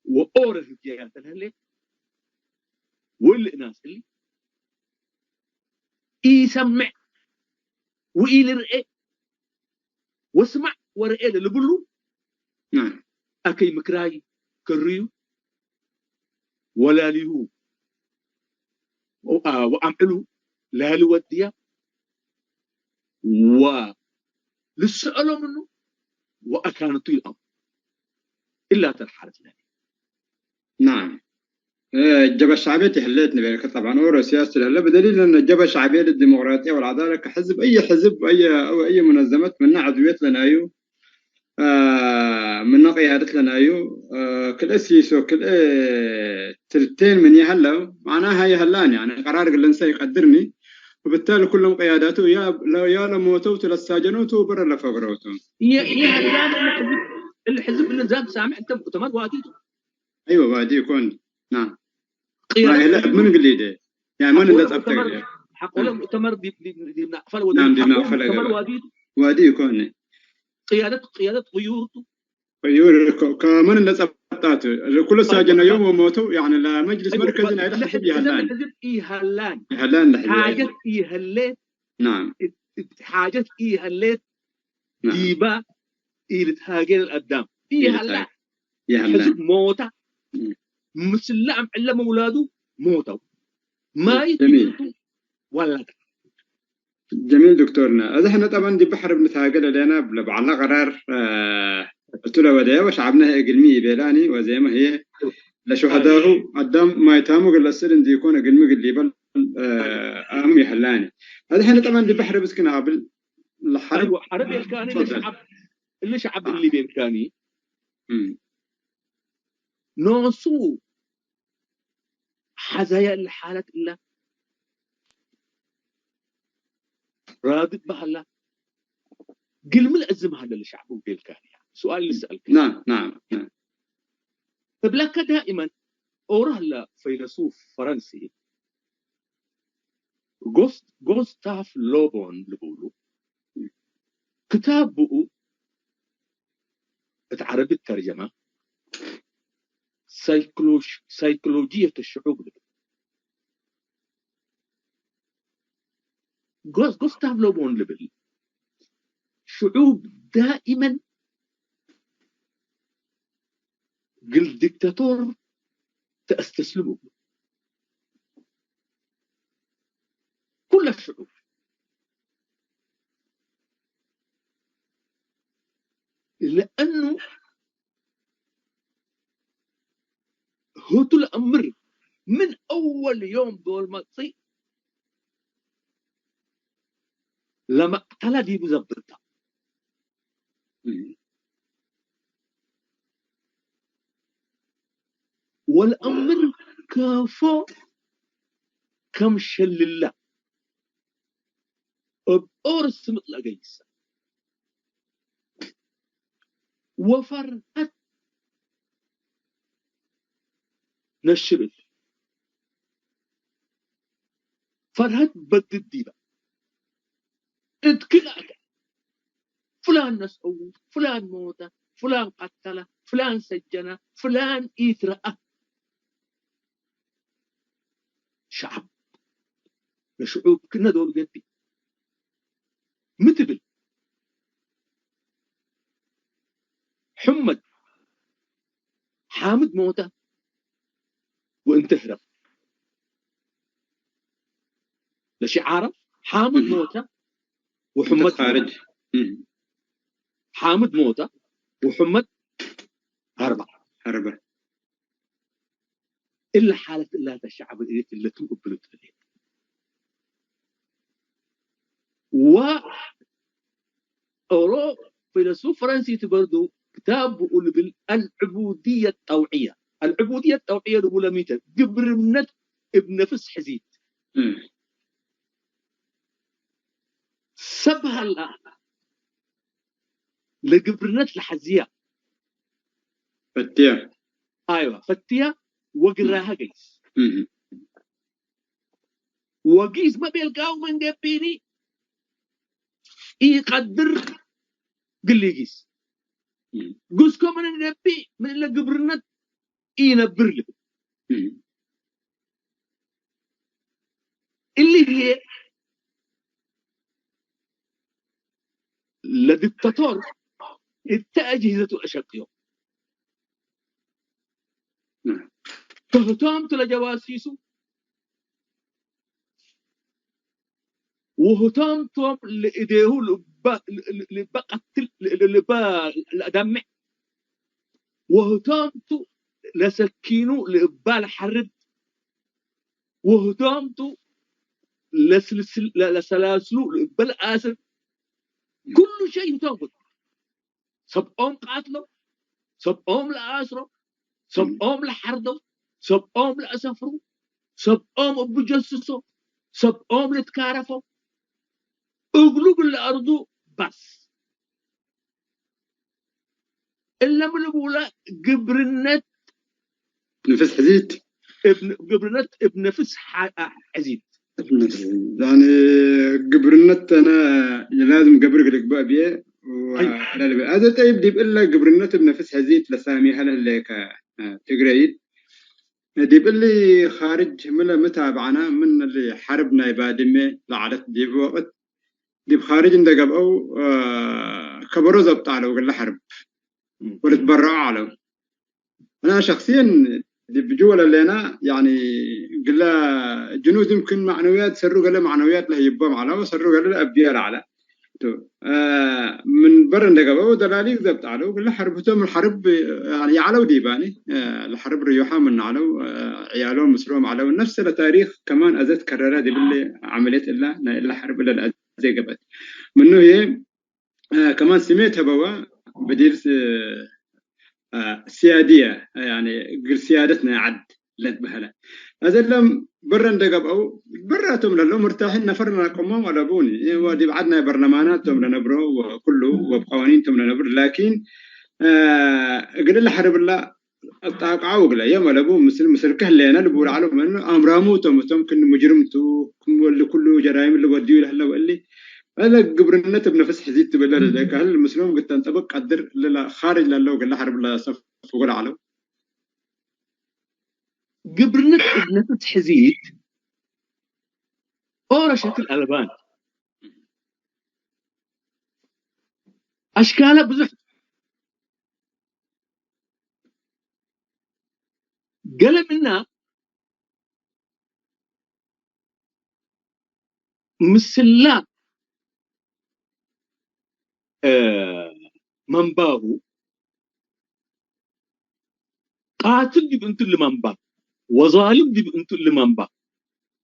ወኦሮ ህግያት ለህሌት ወእሊ እናስ እሊ ኢሰምዕ ወኢልርኤ ወስማዕ ወርኤ ለልብሉ፣ ናም። አከይ ምክራይ ከርዩ ወላሊሁ ወ-፣ አ-፣ ወአምዕሉ ላሊ ወድያ ወልስአሎ ምኑ ወአካነቱ ይልአሙ። እላ ተልሓለት ለኒ። ናም። እ፣ ጀበ ሸዕብየት ይህሌት ንቤልከ ጠብዐን፣ ኦሮ ሲያስ ለህለ፣ በደሊል እነ ጀበ ሸዕብየ ለዲሞቅራጥየ ወለዐዳለ ከሕዝብ፣ አየ ሕዝብ፣ አየ፣ አው አየ ሙነዘመት ምነ ዐድውየት ለናዩ፣ አ፣ ምነ ቅያደት ለናዩ፣ አ፣ ክልኤ ሲሶ፣ ክልኤ ትርቴን ምን ይሀለው፣ መዕናሀ ይሀላን፣ ያኒ ቀራር እግል ልንሰእ ኢቀድርኒ፣ ወብታሊ ኩሎም ቅያዳቱ ያ፣ ለ-፣ ያ ለሞተው ቱ ለሳጀነው ቱ ወበረ ለፈግረው ቱ። የ-፣ የሀላን እሊ ሕዝብ፣ እሊ ሕዝብ ንዛም ሳምዕ እንተ ሙእተመር ዋዲ ቱ። አይወ፣ ዋዲ ኢኮን። ናም። ቅያደት ማይ ህለ እብ ምን እግል ሊደ? ያኒ መን ሐቆለ እንደ ጸብጠ ሙእተመር፣ እግል? ሐቆለ ናም። ሙእተመር ዲብ፣ ዲብ፣ ዲብ ናቅፈል ወዲብ ናም፣ ዲብ ሐቆለ ናቅፈል ሙእተመር እግል። ዋዲ ቱ። ዋዲ ኢኮን። ቅያደት፣ ቅያደት ቅዩር ቱ። ቅዩር እኮ፣ ከመን እንደ ጸብጣቱ። ኩለ ሳጀነ ዮም ወሞተው፣ ያኒ ለመጅልስ መርከዚ ናይለ ሕዝብ ይሀላን። ሕዝብ ኢሀላን። ይሀላን ለሕዝብ ሓጀት ኢሀሌት። ናም። እት፣ እት ሓጀት ኢሀሌት። ናም። ዲባ ኢልትሃጌ ለልአዳም። ኢሀላ። ኢልትሃጌ። ይሀላ። ሕዝብ ሞታ። እም። ምስለ አምዕለ መውላዱ ሞተው። ማይት ጀሚል። ቱ ወለደ። ጀሚል ዶክቶርነ። እዚ ሕነ ጠበን ዲብ በሐር እብ ንትሃጌ ለሌነ ለበዐልነ ቀራር፣ አ፣ እቱ ለወደየ ወሸዐብነ ህዬ እግልሚ ኢቤላኒ ወዜመ ህዬ ለሹሀዳሁ አዳም ማይታሙ እግል ለአስእል እንዲኮን እግልሚ እግል ሊበል፣ አ፣ አሙ ይሀላኒ። እዚ ሕነ ጠበን ዲብ በሐር እብ እስክ ነአብል ለሐርብ። አይወ፣ ሐርብ ቤልካኒ ትፈደል። ለሸዐብ፣ እሊ ሸዐብ አ። እሊ ቤልካኒ እም። ኖሱ ሐዛየ እሊ ሓለት እለ ራድእ በሀላ ግልሚ ለእዝም ሀለ ለሸዕቡ ቤልካኒ። ሱኣል ልስአልከ። ናም፣ ናም፣ ናም። እብለከ ዳኢመን ኦሮ ሀለ ፈይለሱፍ ፈረንሲ ጎስ-፣ ጎስታፍ ሎቦን ልቡሉ ክታብ ብኡ እት ዐረቢ ተርጀመ ሳይክሎሽ-፣ ሳይኮሎጂየት ሽዑብ ልብል። ጎስ-፣ ጎስታቭ ሎቦን ልብል ሽዑብ ዳኢመን ግል ዲክታቶር ተአስተስልም እቡ። ኩለ ሽዑብ ለእኑ ህቱ ለአምር ምን አወል ዮም ዶል መጽእ ለመቅተለ ዲቡ ዘብጠ። ወለአምር ከፎ ከም ሸልለ እብ ኦር ስምጥ ለአገይሰ ወፈርሀት ነሽር እሊ። ፈርሀት በድድ ዲበ እት ክልአተ ፍላን ነስአዉ፣ ፍላን ሞተ፣ ፍላን ቀተለ፣ ፍላን ሰጀነ፣ ፍላን ኢትረአ። ሸዐብ ለሽዑብ ክእነ ዶል ገብእ ሚ ትብል? ሕመድ ሓምድ ሞተ ወእንተ ህረብ። ለሽዓረ ሓምድ እም። ሞተ ወሕመድ እንተ ኻርጅ። እም። ሓምድ ሞተ ወሕመድ ሀርበ። ሀርበ። እለ ሓለት እላተ ሸዕብ እት እለ ክም እብሉ ትብል። ወኦሮ ፊለሱፍ ፈረንሲ ቱ በርዱ ክታብ ብኡ ልብል አልዕቡድየት ጠውዕየ። አልዕቡድየት ጠውዕየ ልቡለ ሚ ተ? ግብርነት እብ ነፍስ ሕዚት። እም። ሰብ ሀላ ለግብርነት ለሐዝያ። ፈትያ። አይዋ፣ ፈትያ ወግራሃ እም። ገይስ። እም። ወጊስ መ ቤልካሁ ምን ገብእኒ ኢቀድር ግል ጊስ። እም። ጉስኮ ምን እንገብእ ምን እለ ግብርነት ኢነብር ልብል። እም። እሊ ህዬ ለዲክታቶር እተ አጅህዘቱ አሸቅዮ። ክህቶም ቱ ለጀዋሲሱ ወህቶም ቶም ለእዴሁ ልበ፣ ልበ ቀትል፣ ልበ ለአዳምዕ ወህቶም ቱ ለሰኪኑ ልእባ ለሐርድ ወህቶም ቱ ለስልስል፣ ለሰላስሉ ልእበ ለአስር ኩሉ ሸይ ህቶም ቱ። ሰብኦም ቃትሎ፣ ሰብኦም ለአስሮ፣ ሰብኦም ለሐርደው፣ ሰብኦም ለአሰፍሩ፣ ሰብኦም እቡ ጀስሶ፣ ሰብኦም ልትካረፎ፣ እግሉ እግል ለአርዱ በስ። እለ ምን ልቡለ ግብርነት ነፍስ ሕዚት። እብ ግብርነት እብ ነፍስ ሐ-፣ ሕዚት። እብ ነፍስ ሕዚት። ያኒ ግብርነት አነ ላዝም ገብር ግልግበእ ብዬ ወ-፣ አይ። ለልበ። አዘ ጠይብ ዲብ እለ ግብርነት እብ ነፍስ ሕዚት ለሳሚ ሀለ ህሌከ ትግረይት ዲብ እሊ ኻርጅ ምለ ምታብዐና ምን እሊ ሐርብ ናይ ባድመ ለዐለት ዲብ ወቅት ዲብ ኻርጅ እንደ ገብአው፣ አ፣ ከበሮ ዘብጥ ዐለው እግለ ሐርብ ወልትበረዑ ዐለው። አና ሸክስየን ዲብ ጅወ ለሌና፣ ያኒ፣ እግለ ጅኑድ ይምክን ማዕነውያት ሰሩ ገሌ ማዕነውያት ለህይቦም ዐለው፣ ሰሩ ገሌ ለአብድየ ለዐለ። ቱ፣ አ፣ ምን በር እንደ ገብአው ደላሊ ዘብጥ ዐለው፣ እግለ ሐርብ ህቶም ሐርብ፣ ያኒ፣ የዐለው ዲባኒ፣ አ፣ ለሐርብ ርዩሓ ምን ዐለው፣ አ፣ ዕያሎም ምስሎም ዐለው። ነፍስ ለታሪክ ከማን አዘ ትከረረ ዲብሊ ዐመልየት እለ ናይ እለ ሐርብ እለ ለአዜ ገብአት። ምኑ ህዬ፣ አ፣ ከማን ስሜት ሀበወ በዲር ስ-፣ አ፣ ስያድየ፣ ያኒ እግል ስያደት ናይ ዐድ ለትበሀለ። አዘ እለም በረ እንደ ገብአው፣ በራቶም ለለው ሙርታሒን ነፈር ናቆሞም አለቡኒ። ወዲብ ዐድ ናይ በርለማናት ቶም ለነብሮ ወኩሉ ወብ ቀዋኒን ቶም ለነብር። ላኪን፣ አ፣ እግል ለሐርብ እላ አጣቃዐው እግለ የም አለቡ ምስል፣ ምስልከ ህሌነ ልቡል ዐለው መኑ አምራሙ ቶም፣ እቶም ክን ሙጅርም ቱ፣ ክም እሊ ኩሉ ጀራይም እሊ ወድዩ ለህለው እሊ፣ እለ ግብርነት እብ ነፍስ ሕዚት ትብል ለህለ ከህል ምስሎም ግተን ጠብቅ ቀድር እለ ኻርጅ ለለው እግለ ሐርብ ለሰፍጎ ለዐለው። ግብርነት እብ ነፍስ ሕዚት ኦሮ ሸክል አልባን አሽካለ ብዙሕ ገሌ ምና ምስላ፣ እ፣ መንባሩ ቃትል ዲብ እንቱ እሊ መንባር ወዛልም ዲብ እንቱ እሊ መንባር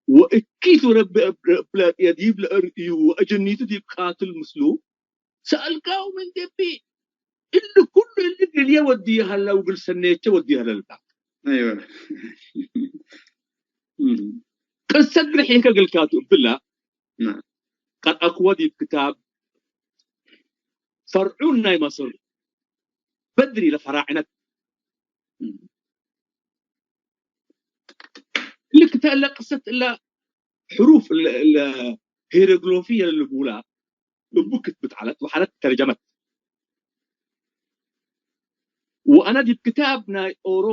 ወእኪት ወረቢ፣ ረቢ ዲብ ለእርእዩ ወአጀኒቱ ዲብ ቃትል ምስሉ ሰአልካሁ ምን ገብእ፣ እሊ ኩሉ እሊ እግልዬ ወድዬ ሀላ ወእግል ሰኔቼ ወድዬ ሀላ ልብላክ። አይወ። እም። ቅሰት ግርሕ እንከ እግልካቱ እብላ፣ ናም። ቀርአክወ ዲብ ክታብ ፈርዑን ናይ መስር፣ በድሪ ለፈራዕነት። እም። ልክተ እለ ቅሰት እለ ሕሩፍ እለ፣ እለ ሄሮግሎፊ ለልቡላ እቡ ክትብት ዐለት ወሐለት ተርጀመት። ወአነ ዲብ ክታብ ናይ ኦሮ፣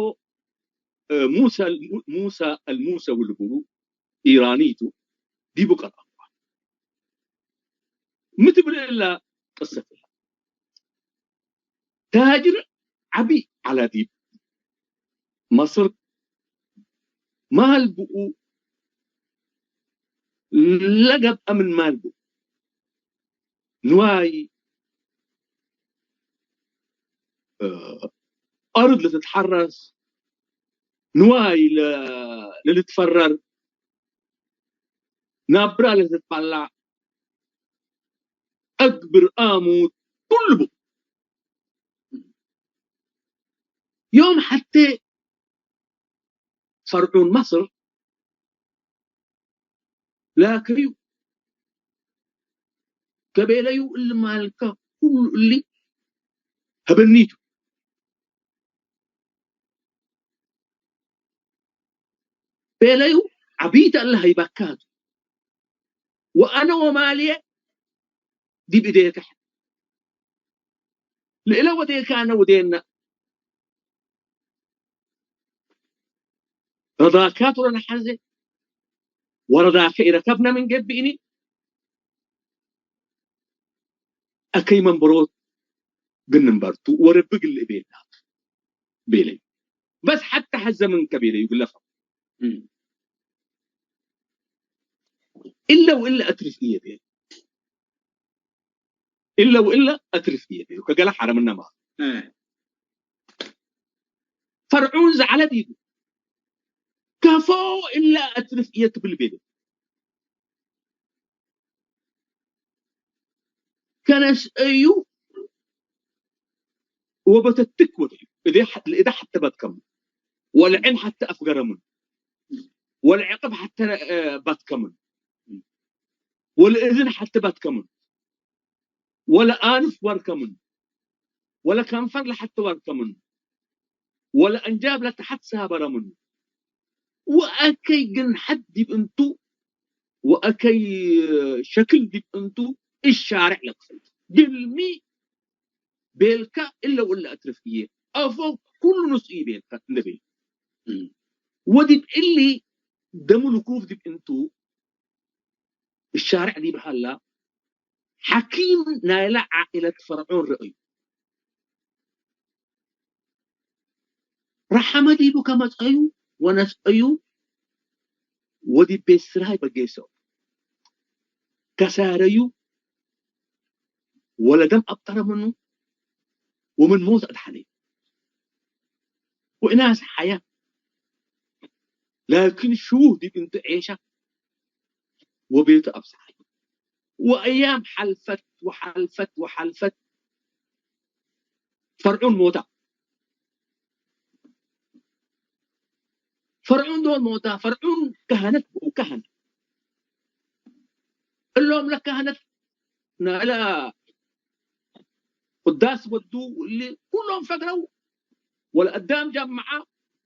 እ፣ ሙሰ፣ ሙሰ አልሙሰዊ ልቡሉ ኢራኒቱ ዲቡ ቀርአክዋ። ሚ ትብል እላ ቅሰት እላ? ታጅር ዐቢ ዐለ ዲብ መስር ማል ብኡ ለገብአ ምን ማል ብኡ ንዋይ፣ እ፣ አርድ ለትትሐረስ፣ ንዋይ ለ-፣ ለልትፈረር፣ ናብራ ለትትባላዕ፣ አግብር አሙት ኩሉ ብኡ። ዮም ሐቴ ፈርዑን መስር ላከዩ፣ ገቤለዩ እሊ ማልከ ኩሉ እሊ ሀበኒቱ። ቤለዩ ዐቢተ እለ ሀይባካቱ ወአነ ወማልየ ዲብ እዴከ። ለእለ ወዴከ አነ ወዴነ ረዳካቱ ለነሐዜ ወረዳከ ኢረከብነ ምን ገብእኒ አከይ መንበሮት ግንንበርቱ ወረቢ ግል እቤላ ቤለዩ። በስ ሐተ ሐዘ ምንከ ቤለዩ ግለፈው። እም። እለ ወእለ አትርፍ እየ ቤለ። እለ ወእለ አትርፍ እየ ቤሉ። ከገለ ሐረምነ ማ። እ። ፈርዑን ዘዐለ ዲቡ። ከፎ እለ አትርፍ እየ ትብል ቤለ። ከነስአዩ ወበተትክ ወድዩ። እዴ ሐ-፣ ለእደ ሐተ በትከ ምኑ። ወለዐይን ሐተ አፍገረ ምኑ። ወለዐቅብ ሐተ፣ እ፣ በትከ ምኑ። ወለእዝን ሐተ በትከ ምኑ። ወለአንፍ ወርከ ምኑ። ወለከንፈር ለሐተ ወርከ ምኑ። ወለአንጃብ ለተሐት ሳበረ ምኑ። ወአከይ ግንሐት ዲብ እንቱ፣ ወአከይ ሸክል ዲብ እንቱ፣ እሻርዕ ለክፈል። ግልሚ ቤልካ እለ ወለ አትርፍ እዬ፣ አፎ ኩሉ ንሱ ኢቤልካ እንደ ቤል። እም። ወዲብ እሊ ደሙ ልኩፍ ዲብ እንቱ፣ እሻርዕ ዲብ ሀላ፣ ሐኪም ናይለ ዓኢለት ፈርዖን ረአዩ። ረሐመ ዲቡ ከመጽአዩ ወነስአዩ ወዲብ ቤት ስራይ በጌሰው። ከሳረዩ ወለደም አብጠረ ምኑ ወምን ሞት አድሐነዩ። ወእናስ ሐያ ላኪን ሽዉህ ዲብ እንቱ ዔሻ ወቤቱ አብሰሐዩ። ወአያም ሐልፈት ወሐልፈት ወሐልፈት። ፈርዑን ሞታ። ፈርዑን ዶል ሞታ። ፈርዑን ከህነት ብኡ ከህን። እሎም ለከህነት ናለ ቅዳስ ወዱ እሊ ኩሎም ፈግረው። ወለአዳም ጃምዐ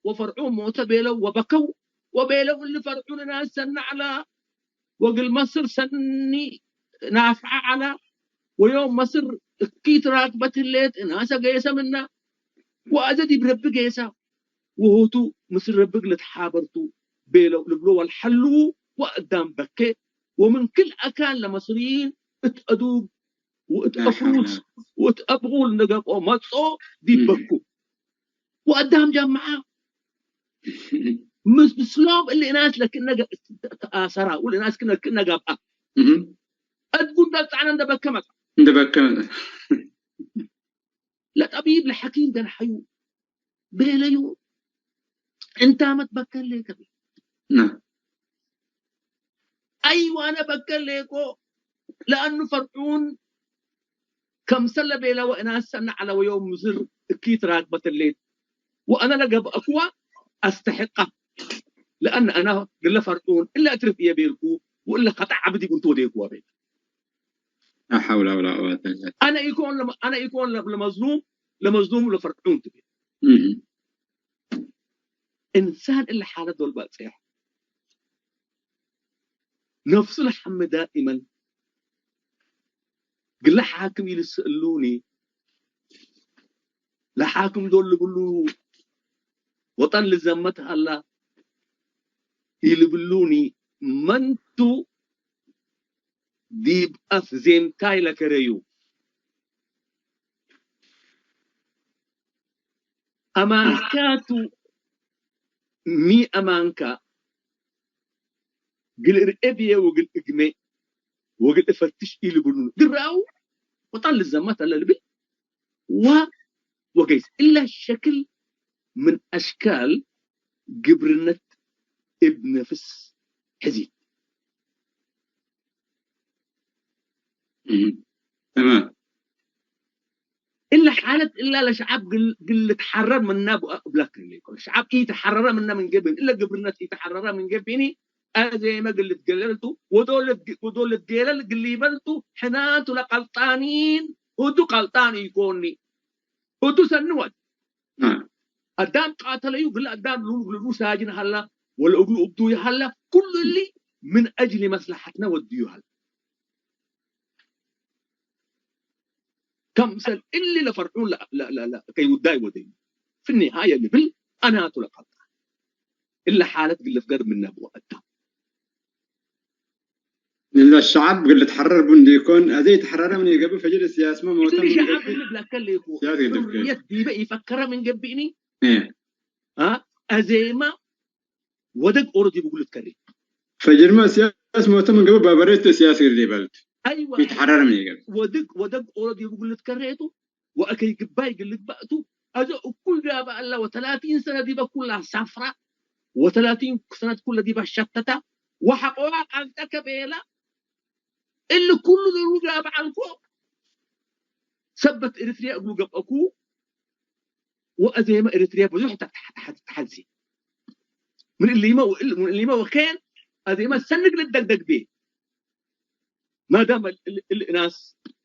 ወፈርዑን ሞተ ቤለው ወበከው ወቤለው፣ እሊ ፈርዑን እናስ ሰኒ ዐለ ወእግል መስር ሰኒ ናፍዐ ዐለ። ወዮም መስር እኪት ራክበት ህሌት እናሰ ጌሰ ምነ ወአዘ ዲብ ረቢ ጌሰ። ወሆቱ ምስል ረቢ እግል ልትሓበር ቱ ቤለው ልብሎ ወልሐልዉ ወአዳም በኬ። ወምን ክል አካን ለመስርይን እት አዱግ ወእት አፍሩስ ወእት አብቁል እንደ ገብኦ መጽኦ ዲብ በኩ። ወአዳም ጃምዐ ምስ-፣ ምስሎም እሊ እናስ ለክእነ ገ-፣ ተአሰራ፣ ወእሊ እናስ ክነ-፣ ክእነ ገብአ። እም። እት ጉንዳል ጸዕነ እንደ በከ መጽአ። እንደ በከ መጽአ። ለጠቢብ ለሐኪም ገንሐዩ ቤለዩ፣ እንታመት በከሌከ ቤ። ና። አይወ፣ አነ በከሌኮ፣ ለአኑ ፈርዑን ከምሰለ ቤለ ወእናስ ሰኒ ዐለ ወዮም ምስር እኪት ራክበት ህሌት ወአነ ለገብአክወ አስተሕቀ። ለአነ አነ ግለ ፈርዑን እለ አትርፍ እየ ቤልኩ ወእለ ከጠዕ ዐቢ ዲብ እንቱ ወዴክወ ቤለ። ላ ሐውለ ወላ ቁወተ ኢላ ቢላህ። አነ ኢኮን ለመ-፣ አነ ኢኮን ለ-፣ ለመዝሉም፣ ለመዝሉም ለፈርዑን ትቤ። እህ። እንሳን እለ ሓለት ዶል በጽሕ ነፍሱ ለሐሚ ዳኢመን ግለ ሓክም ኢልስእሉኒ፣ ለሓክም ዶል ልብሉ ወጠን ልዘመት ሀላ ኢልብሉኒ፣ መንቱ ዲብ አፍ ዜምታይ ለከረዩ አማንካቱ ሚ አማንካ ግል እርኤ ብዬ ወግል እግሜ ወግል እፈትሽ ኢልብሉኒ። ግራው ወጠን ልዘመት ሀለ ልብል ወ-፣ ወገይስ እለ ሸክል ምን አሽካል ግብርነት እብ ነፍስ ሕዚት። እም፣ ተማም። እለ ሓለት እላ ለሸዓብ ግል፣ ግል ልትሐረር ምና ቡ-፣ እብለክ እለ ኢኮን። ሸዓብ ኢተሐረረ ምና ምን ገብእኒ፣ እለ ግብርነት ኢተሐረረ ምን ገብእኒ፣ አዜመ ግል ልትገለል ቱ፣ ወዶል ልትገ-፣ ወዶል ልትጌለል ግል ይበል ቱ፣ ሕናቱ ለቀልጣኒን፣ ህቱ ቀልጣን ኢኮኒ። ህቱ ሰኒ ወድ። አ። አዳም ቃተለዩ፣ ግል አዳም ሉም እግሉ ሳጅን ሀላ፣ ወለ እግሉ እብዱይ ሀላ፣ ኩሉ እሊ ምን አጅሊ መስለሐትነ ወድዩ ሀላ። ከምሰል እሊ ለፈርዑን ለ-፣ ለ-፣ ለ-፣ ለ-፣ ከይውዳይ ወደዩ። ፊ ኒሃየ ልብል አናቱ ለቀልጣን። እለ ሓለት ግል ልፍገር ምነ ብወ አዳም። እለ ሸዐብ እግል ልትሐረር ቡ እንዲኮን፣ አዜ ኢተሐረረ ምን ኢገብእ፣ ፈጅር ስያስመ ሞተ እሊ ምን ሸዐብ ገብእ፣ እሊ ብለከ ሌኩ፣ ስያስ ገድፍከ። ሕርየት ዲበ ኢፈከረ ምን ገብእኒ፣ እ። አ፣ አዜመ ወደግ ኦሮ ዲቡ እግል ልትከሬ። ፈጅርመ ስያስ ሞተ ምን ገብእ፣ ባበሬቱ ስያስ እግል ሊበልት። አይዋ። ኢተሐረረ ምን ኢገብእ። ወድግ፣ ወደግ ኦሮ ዲቡ እግል ልትከሬ ቱ፣ ወአከይ ግባይ እግል ልግባእ ቱ፣ አዜ እኩይ ጋብእ እለ ወተላቲን ሰነ ዲበ ኩላ ሳፍራ፣ ወተላቲን ሰነት ኩለ ዲበ ሸተታ፣ ወሐቆዋ አግጠከ ቤላ፣ እሊ ኩሉ ዶሉ ጋብእ ዐልኮ፣ ሰበት ኤሪትርያ እግሉ ገብአኩ፣ ወአዜመ ኤሪትርያ ብዙሕ ተትሐ-፣ ተሐ-፣ ተሐዜ። ምን እሊመ ወእል-፣ ምን እሊመ ወኬን አዜመ ሰንግ ልደግደግ ቤ። ማዳም እል-፣ እል-፣ እል እናስ፣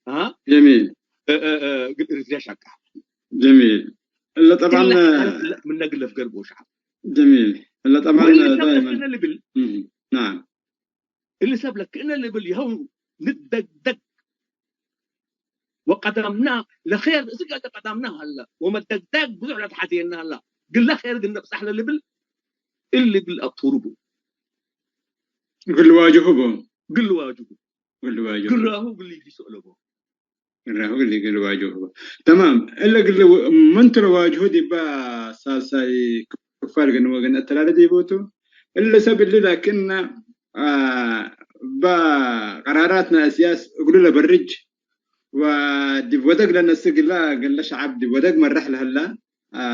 አ? ጀሚል። እ፣ እ፣ እ፣ እግል ኤሪትርያ ሻቃ። ጀሚል። እለ ጠብዓን፣ እለ፣ እለ፣ ምነ እግል ለፍገር ቦ ሸዐብ። ጀሚል። እለ ጠብዓን ወእሊ ሰብ ዳይመን። ለክነ ልብል። እም፣ ናም። እሊ ሰብ ለክእነ ልብል ይሀው ንደግደግ ወቀደምና ለኼር እስክ ቀደምና ሀለ ወመደግዳግ ብዙሕ ለተሐዜና ሀለ ግለ ኼር ግን ነብጻሕ ለልብል እሊ እግል አብቱሩ ቡ። እግል ዋጅሁ ቡ። እግል ዋጅሁ። እግል ዋጅሁ። ግራሁ እግል ይሶ ለቦ። ራሁ እሊ እግል ዋጅሁ። ተማም። እለ እግል ወ-፣ ምን ቱ ለዋጅሁ ዲባ ሳልሳይ ክፋል ግን ወገን አተላለ ዲቦቱ። እለ ሰብ እሊ ላኪን፣ አ፣ በ ቀራራት ናይ እስያስ እግሉ ለበርጅ ወዲብ ወደግ ለነስእ ግላ፣ ግለ ሸዐብ ዲብ ወደግ መራሕ ለህላ፣ አ፣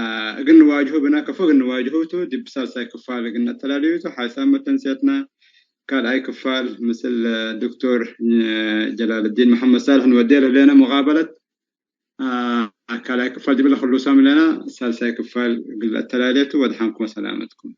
እግል ንዋጅሁ ብነ፣ ከፎ እግል ንዋጅሁ ቱ፣ ዲብ ሳልሳይ ክፋል እግል ነአተላልዩ ቱ። ሓይሳም መተንስየትና ካልኣይ ክፋል ምስል ዶክቶር ጀላለዲን መሐመድ ሳልሕ ንወዴ ለህሌነ ሙቃበለት፣ አ፣ ካልኣይ ክፋል ዲብለ ክሉሳም ለነ፣ ሳልሳይ ክፋል እግል ነአተላልየ ቱ። ወደሓንኩም ወሰላመትኩም።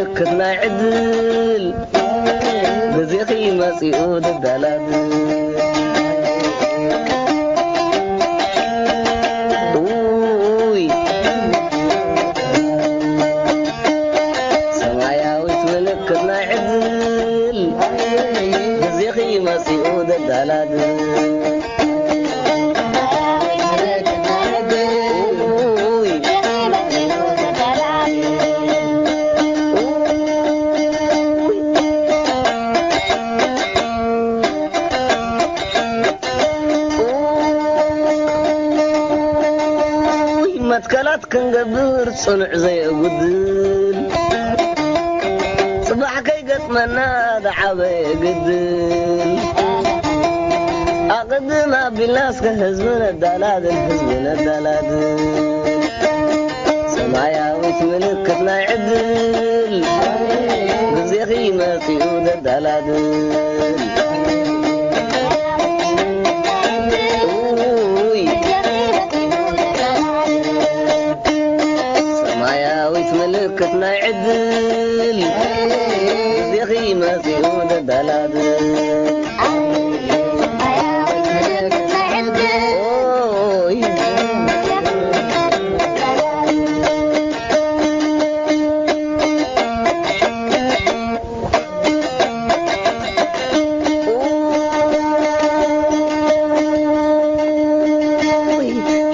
ምልክት ናይ ዕድል፣ ግዜኺ መጺኡ ደዳላት። ኡይ፣ ሰማያዊት ምልክት ናይ ዕድል፣ ግዜኺ መጺኡ ደዳላት። መትከላት ክንገብር ጽኑዕ ዘየጉድል፣ ጽባሕ ከይገጥመና ደዓበ ግድል። አቅድም አቢልና እስከ ህዝብ ነዳላድል፣ ህዝብ ነዳላድል። ሰማያዊት ምልክት ናይ ዕድል፣ ግዜኺ መጺኡ ደዳላድል። ኡይ። ሰማያዊት ምልክት ናይ ዕድል፣ ግዜኺ መጺኡ ደዳላድል። ኦይ።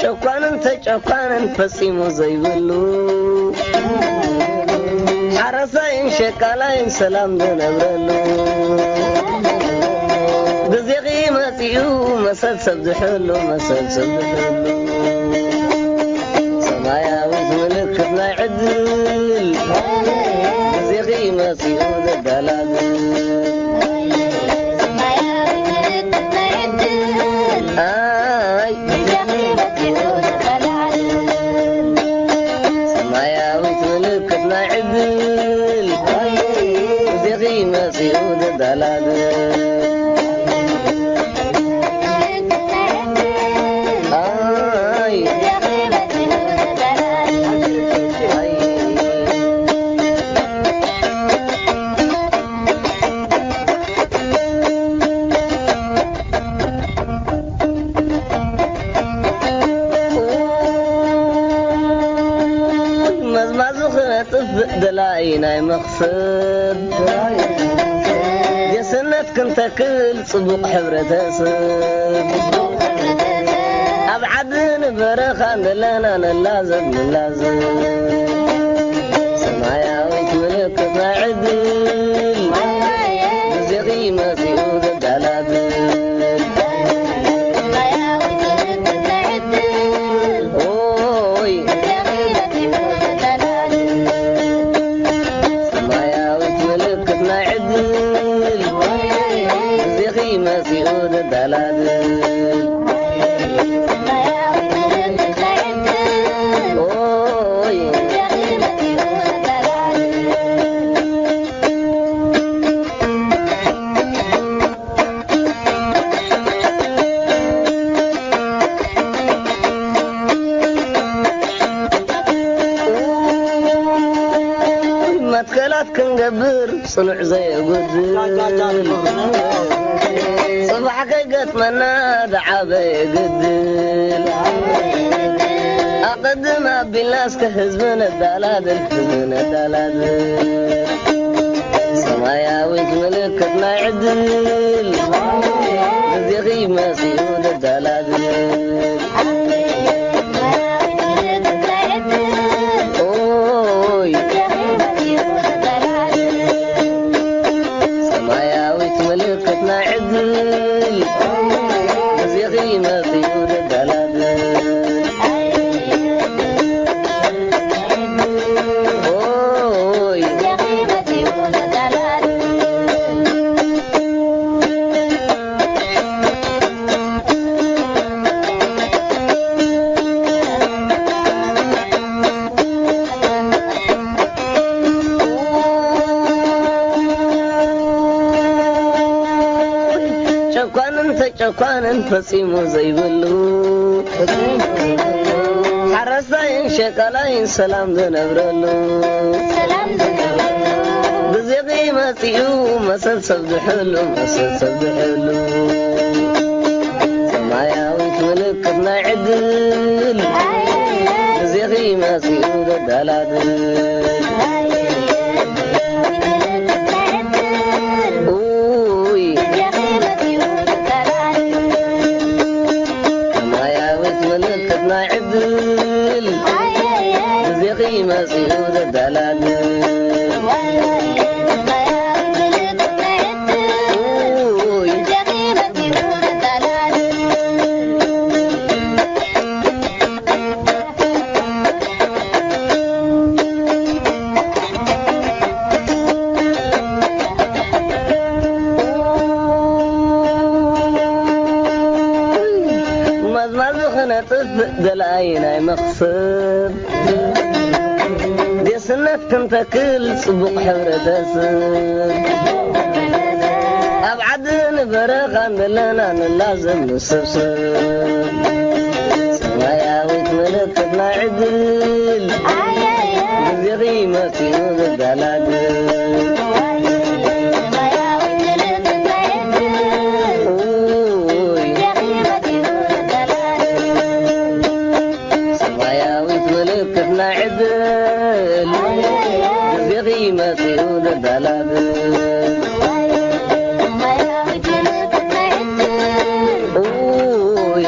ጨኳንን ተጨኳንን ፈጺሙ ዘይብሉ፣ ሓረሳይን ሸቃላይን ሰላም ዝነብረሉ፣ ግዜኺ መጺኡ መሰል ሰብ ዝሕሉ፣ መሰል ሰብ ዝሕሉ። ሰማያዊት ምልክት ናይ ዕድል፣ ግዜኺ መጺኡ ዘዳላል። አይ። ሰማያዊት ምልክት ናይ ዕድል፣ ግዜኺ መጺኡ ዘዳላል። መዝማዙ ክነጥፍ ደላይ ናይ መኽሰብ፣ ጌስነት ክንተክል ጽቡቕ ሕብረተሰብ፣ ኣብ ዓድን በረኻን ደለና ነላዘብ ንላዘብ። ሰማያዊት ምልክት ናይ ዕድል፣ ግዜኺ መጺኡ ዘዳላብል። ኦይ። ሰማያዊት ምልክት ናይ ዕድል፣ ግዜኺ መጺኡ ዘዳላብል። ኦይ። መትከላት ክንገብር ጽኑዕ ዘየጉድል፣ ጽባሕ ከይገጥመና ደዓበ ግድል። አቀድም አቢልና እስከ ህዝብ ነዳላድል፣ ህዝብ ነዳላድል። ሰማያዊት ምልክት ናይ ዕድል፣ ግዜኺ መጺኡ ደዳላድል። ኦይ። ሰማያዊት ምልክት ናይ ዕድል፣ ግዜኺ መጺኡ ደዳላድል። ኦይ። ጨኳንን ተጨኳንን ፈጺሙ ዘይብሉ፣ ሓረስታይን ሸቃላይን ሰላም ዝነብረሉ። መጽኡ መሰል ሰብ ዝሕሉ፣ መሰል ሰብ ዝሕሉ። ሰማያዊት ምልክት ናይ ዕድል፣ ግዜኺ መጽኡ ዘዳላድል። ኡይ። ሰማያዊት ምልክት ናይ ዕድል፣ ግዜኺ መጺኡ ዘዳላድል። ኡይ። መዝማዝ ክነጥፍ ደልኣይ ናይ መኽሰብ፣ ዴስነት ክንተክል ጽቡቕ ሕብረተሰብ፣ ኣብ ዓድን በረኻን ዘለና ንላዘም ንሰብሰብ። ሰማያዊት ምልክት ናይ ዕድል፣ ግዜኺ መጺኡ ዘዳላድል። ኡይ። ሰማያዊት ምልክት ናይ ዕድል፣ ግዜኺ መጺኡ ዘዳላድል። ኡይ።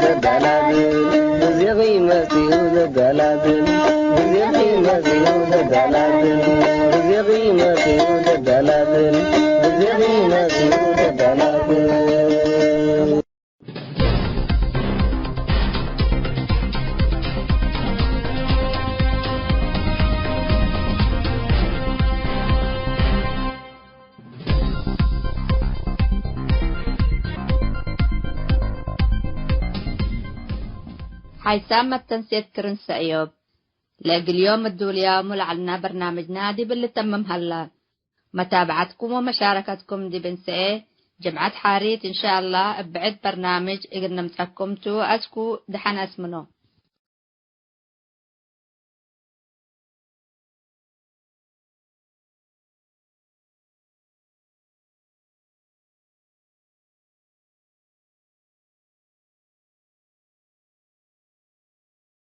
ዘዳላድል፣ ግዜኺ መጺኡ ዘዳላድል። ግዜኺ መጺኡ ዘዳላድል። ግዜኺ መጺኡ ዘዳላድል። ግዜኺ መጺኡ ዘዳላድል። ሓይሳም መተንሴት ክርን ሰእዮብ። ለእግል ዮም እዱልያሙ ለዐልና በርናምጅና ዲብ ልተምም ሀላ። መታብዐትኩም ወመሻረከትኩም ዲብ እንሰኤ ጅምዐት ሓሪት እንሻአላህ እብ ብዕድ በርናምጅ እግል ነምጸኩም ቱ። አስኩ ደሐን አስምኖ።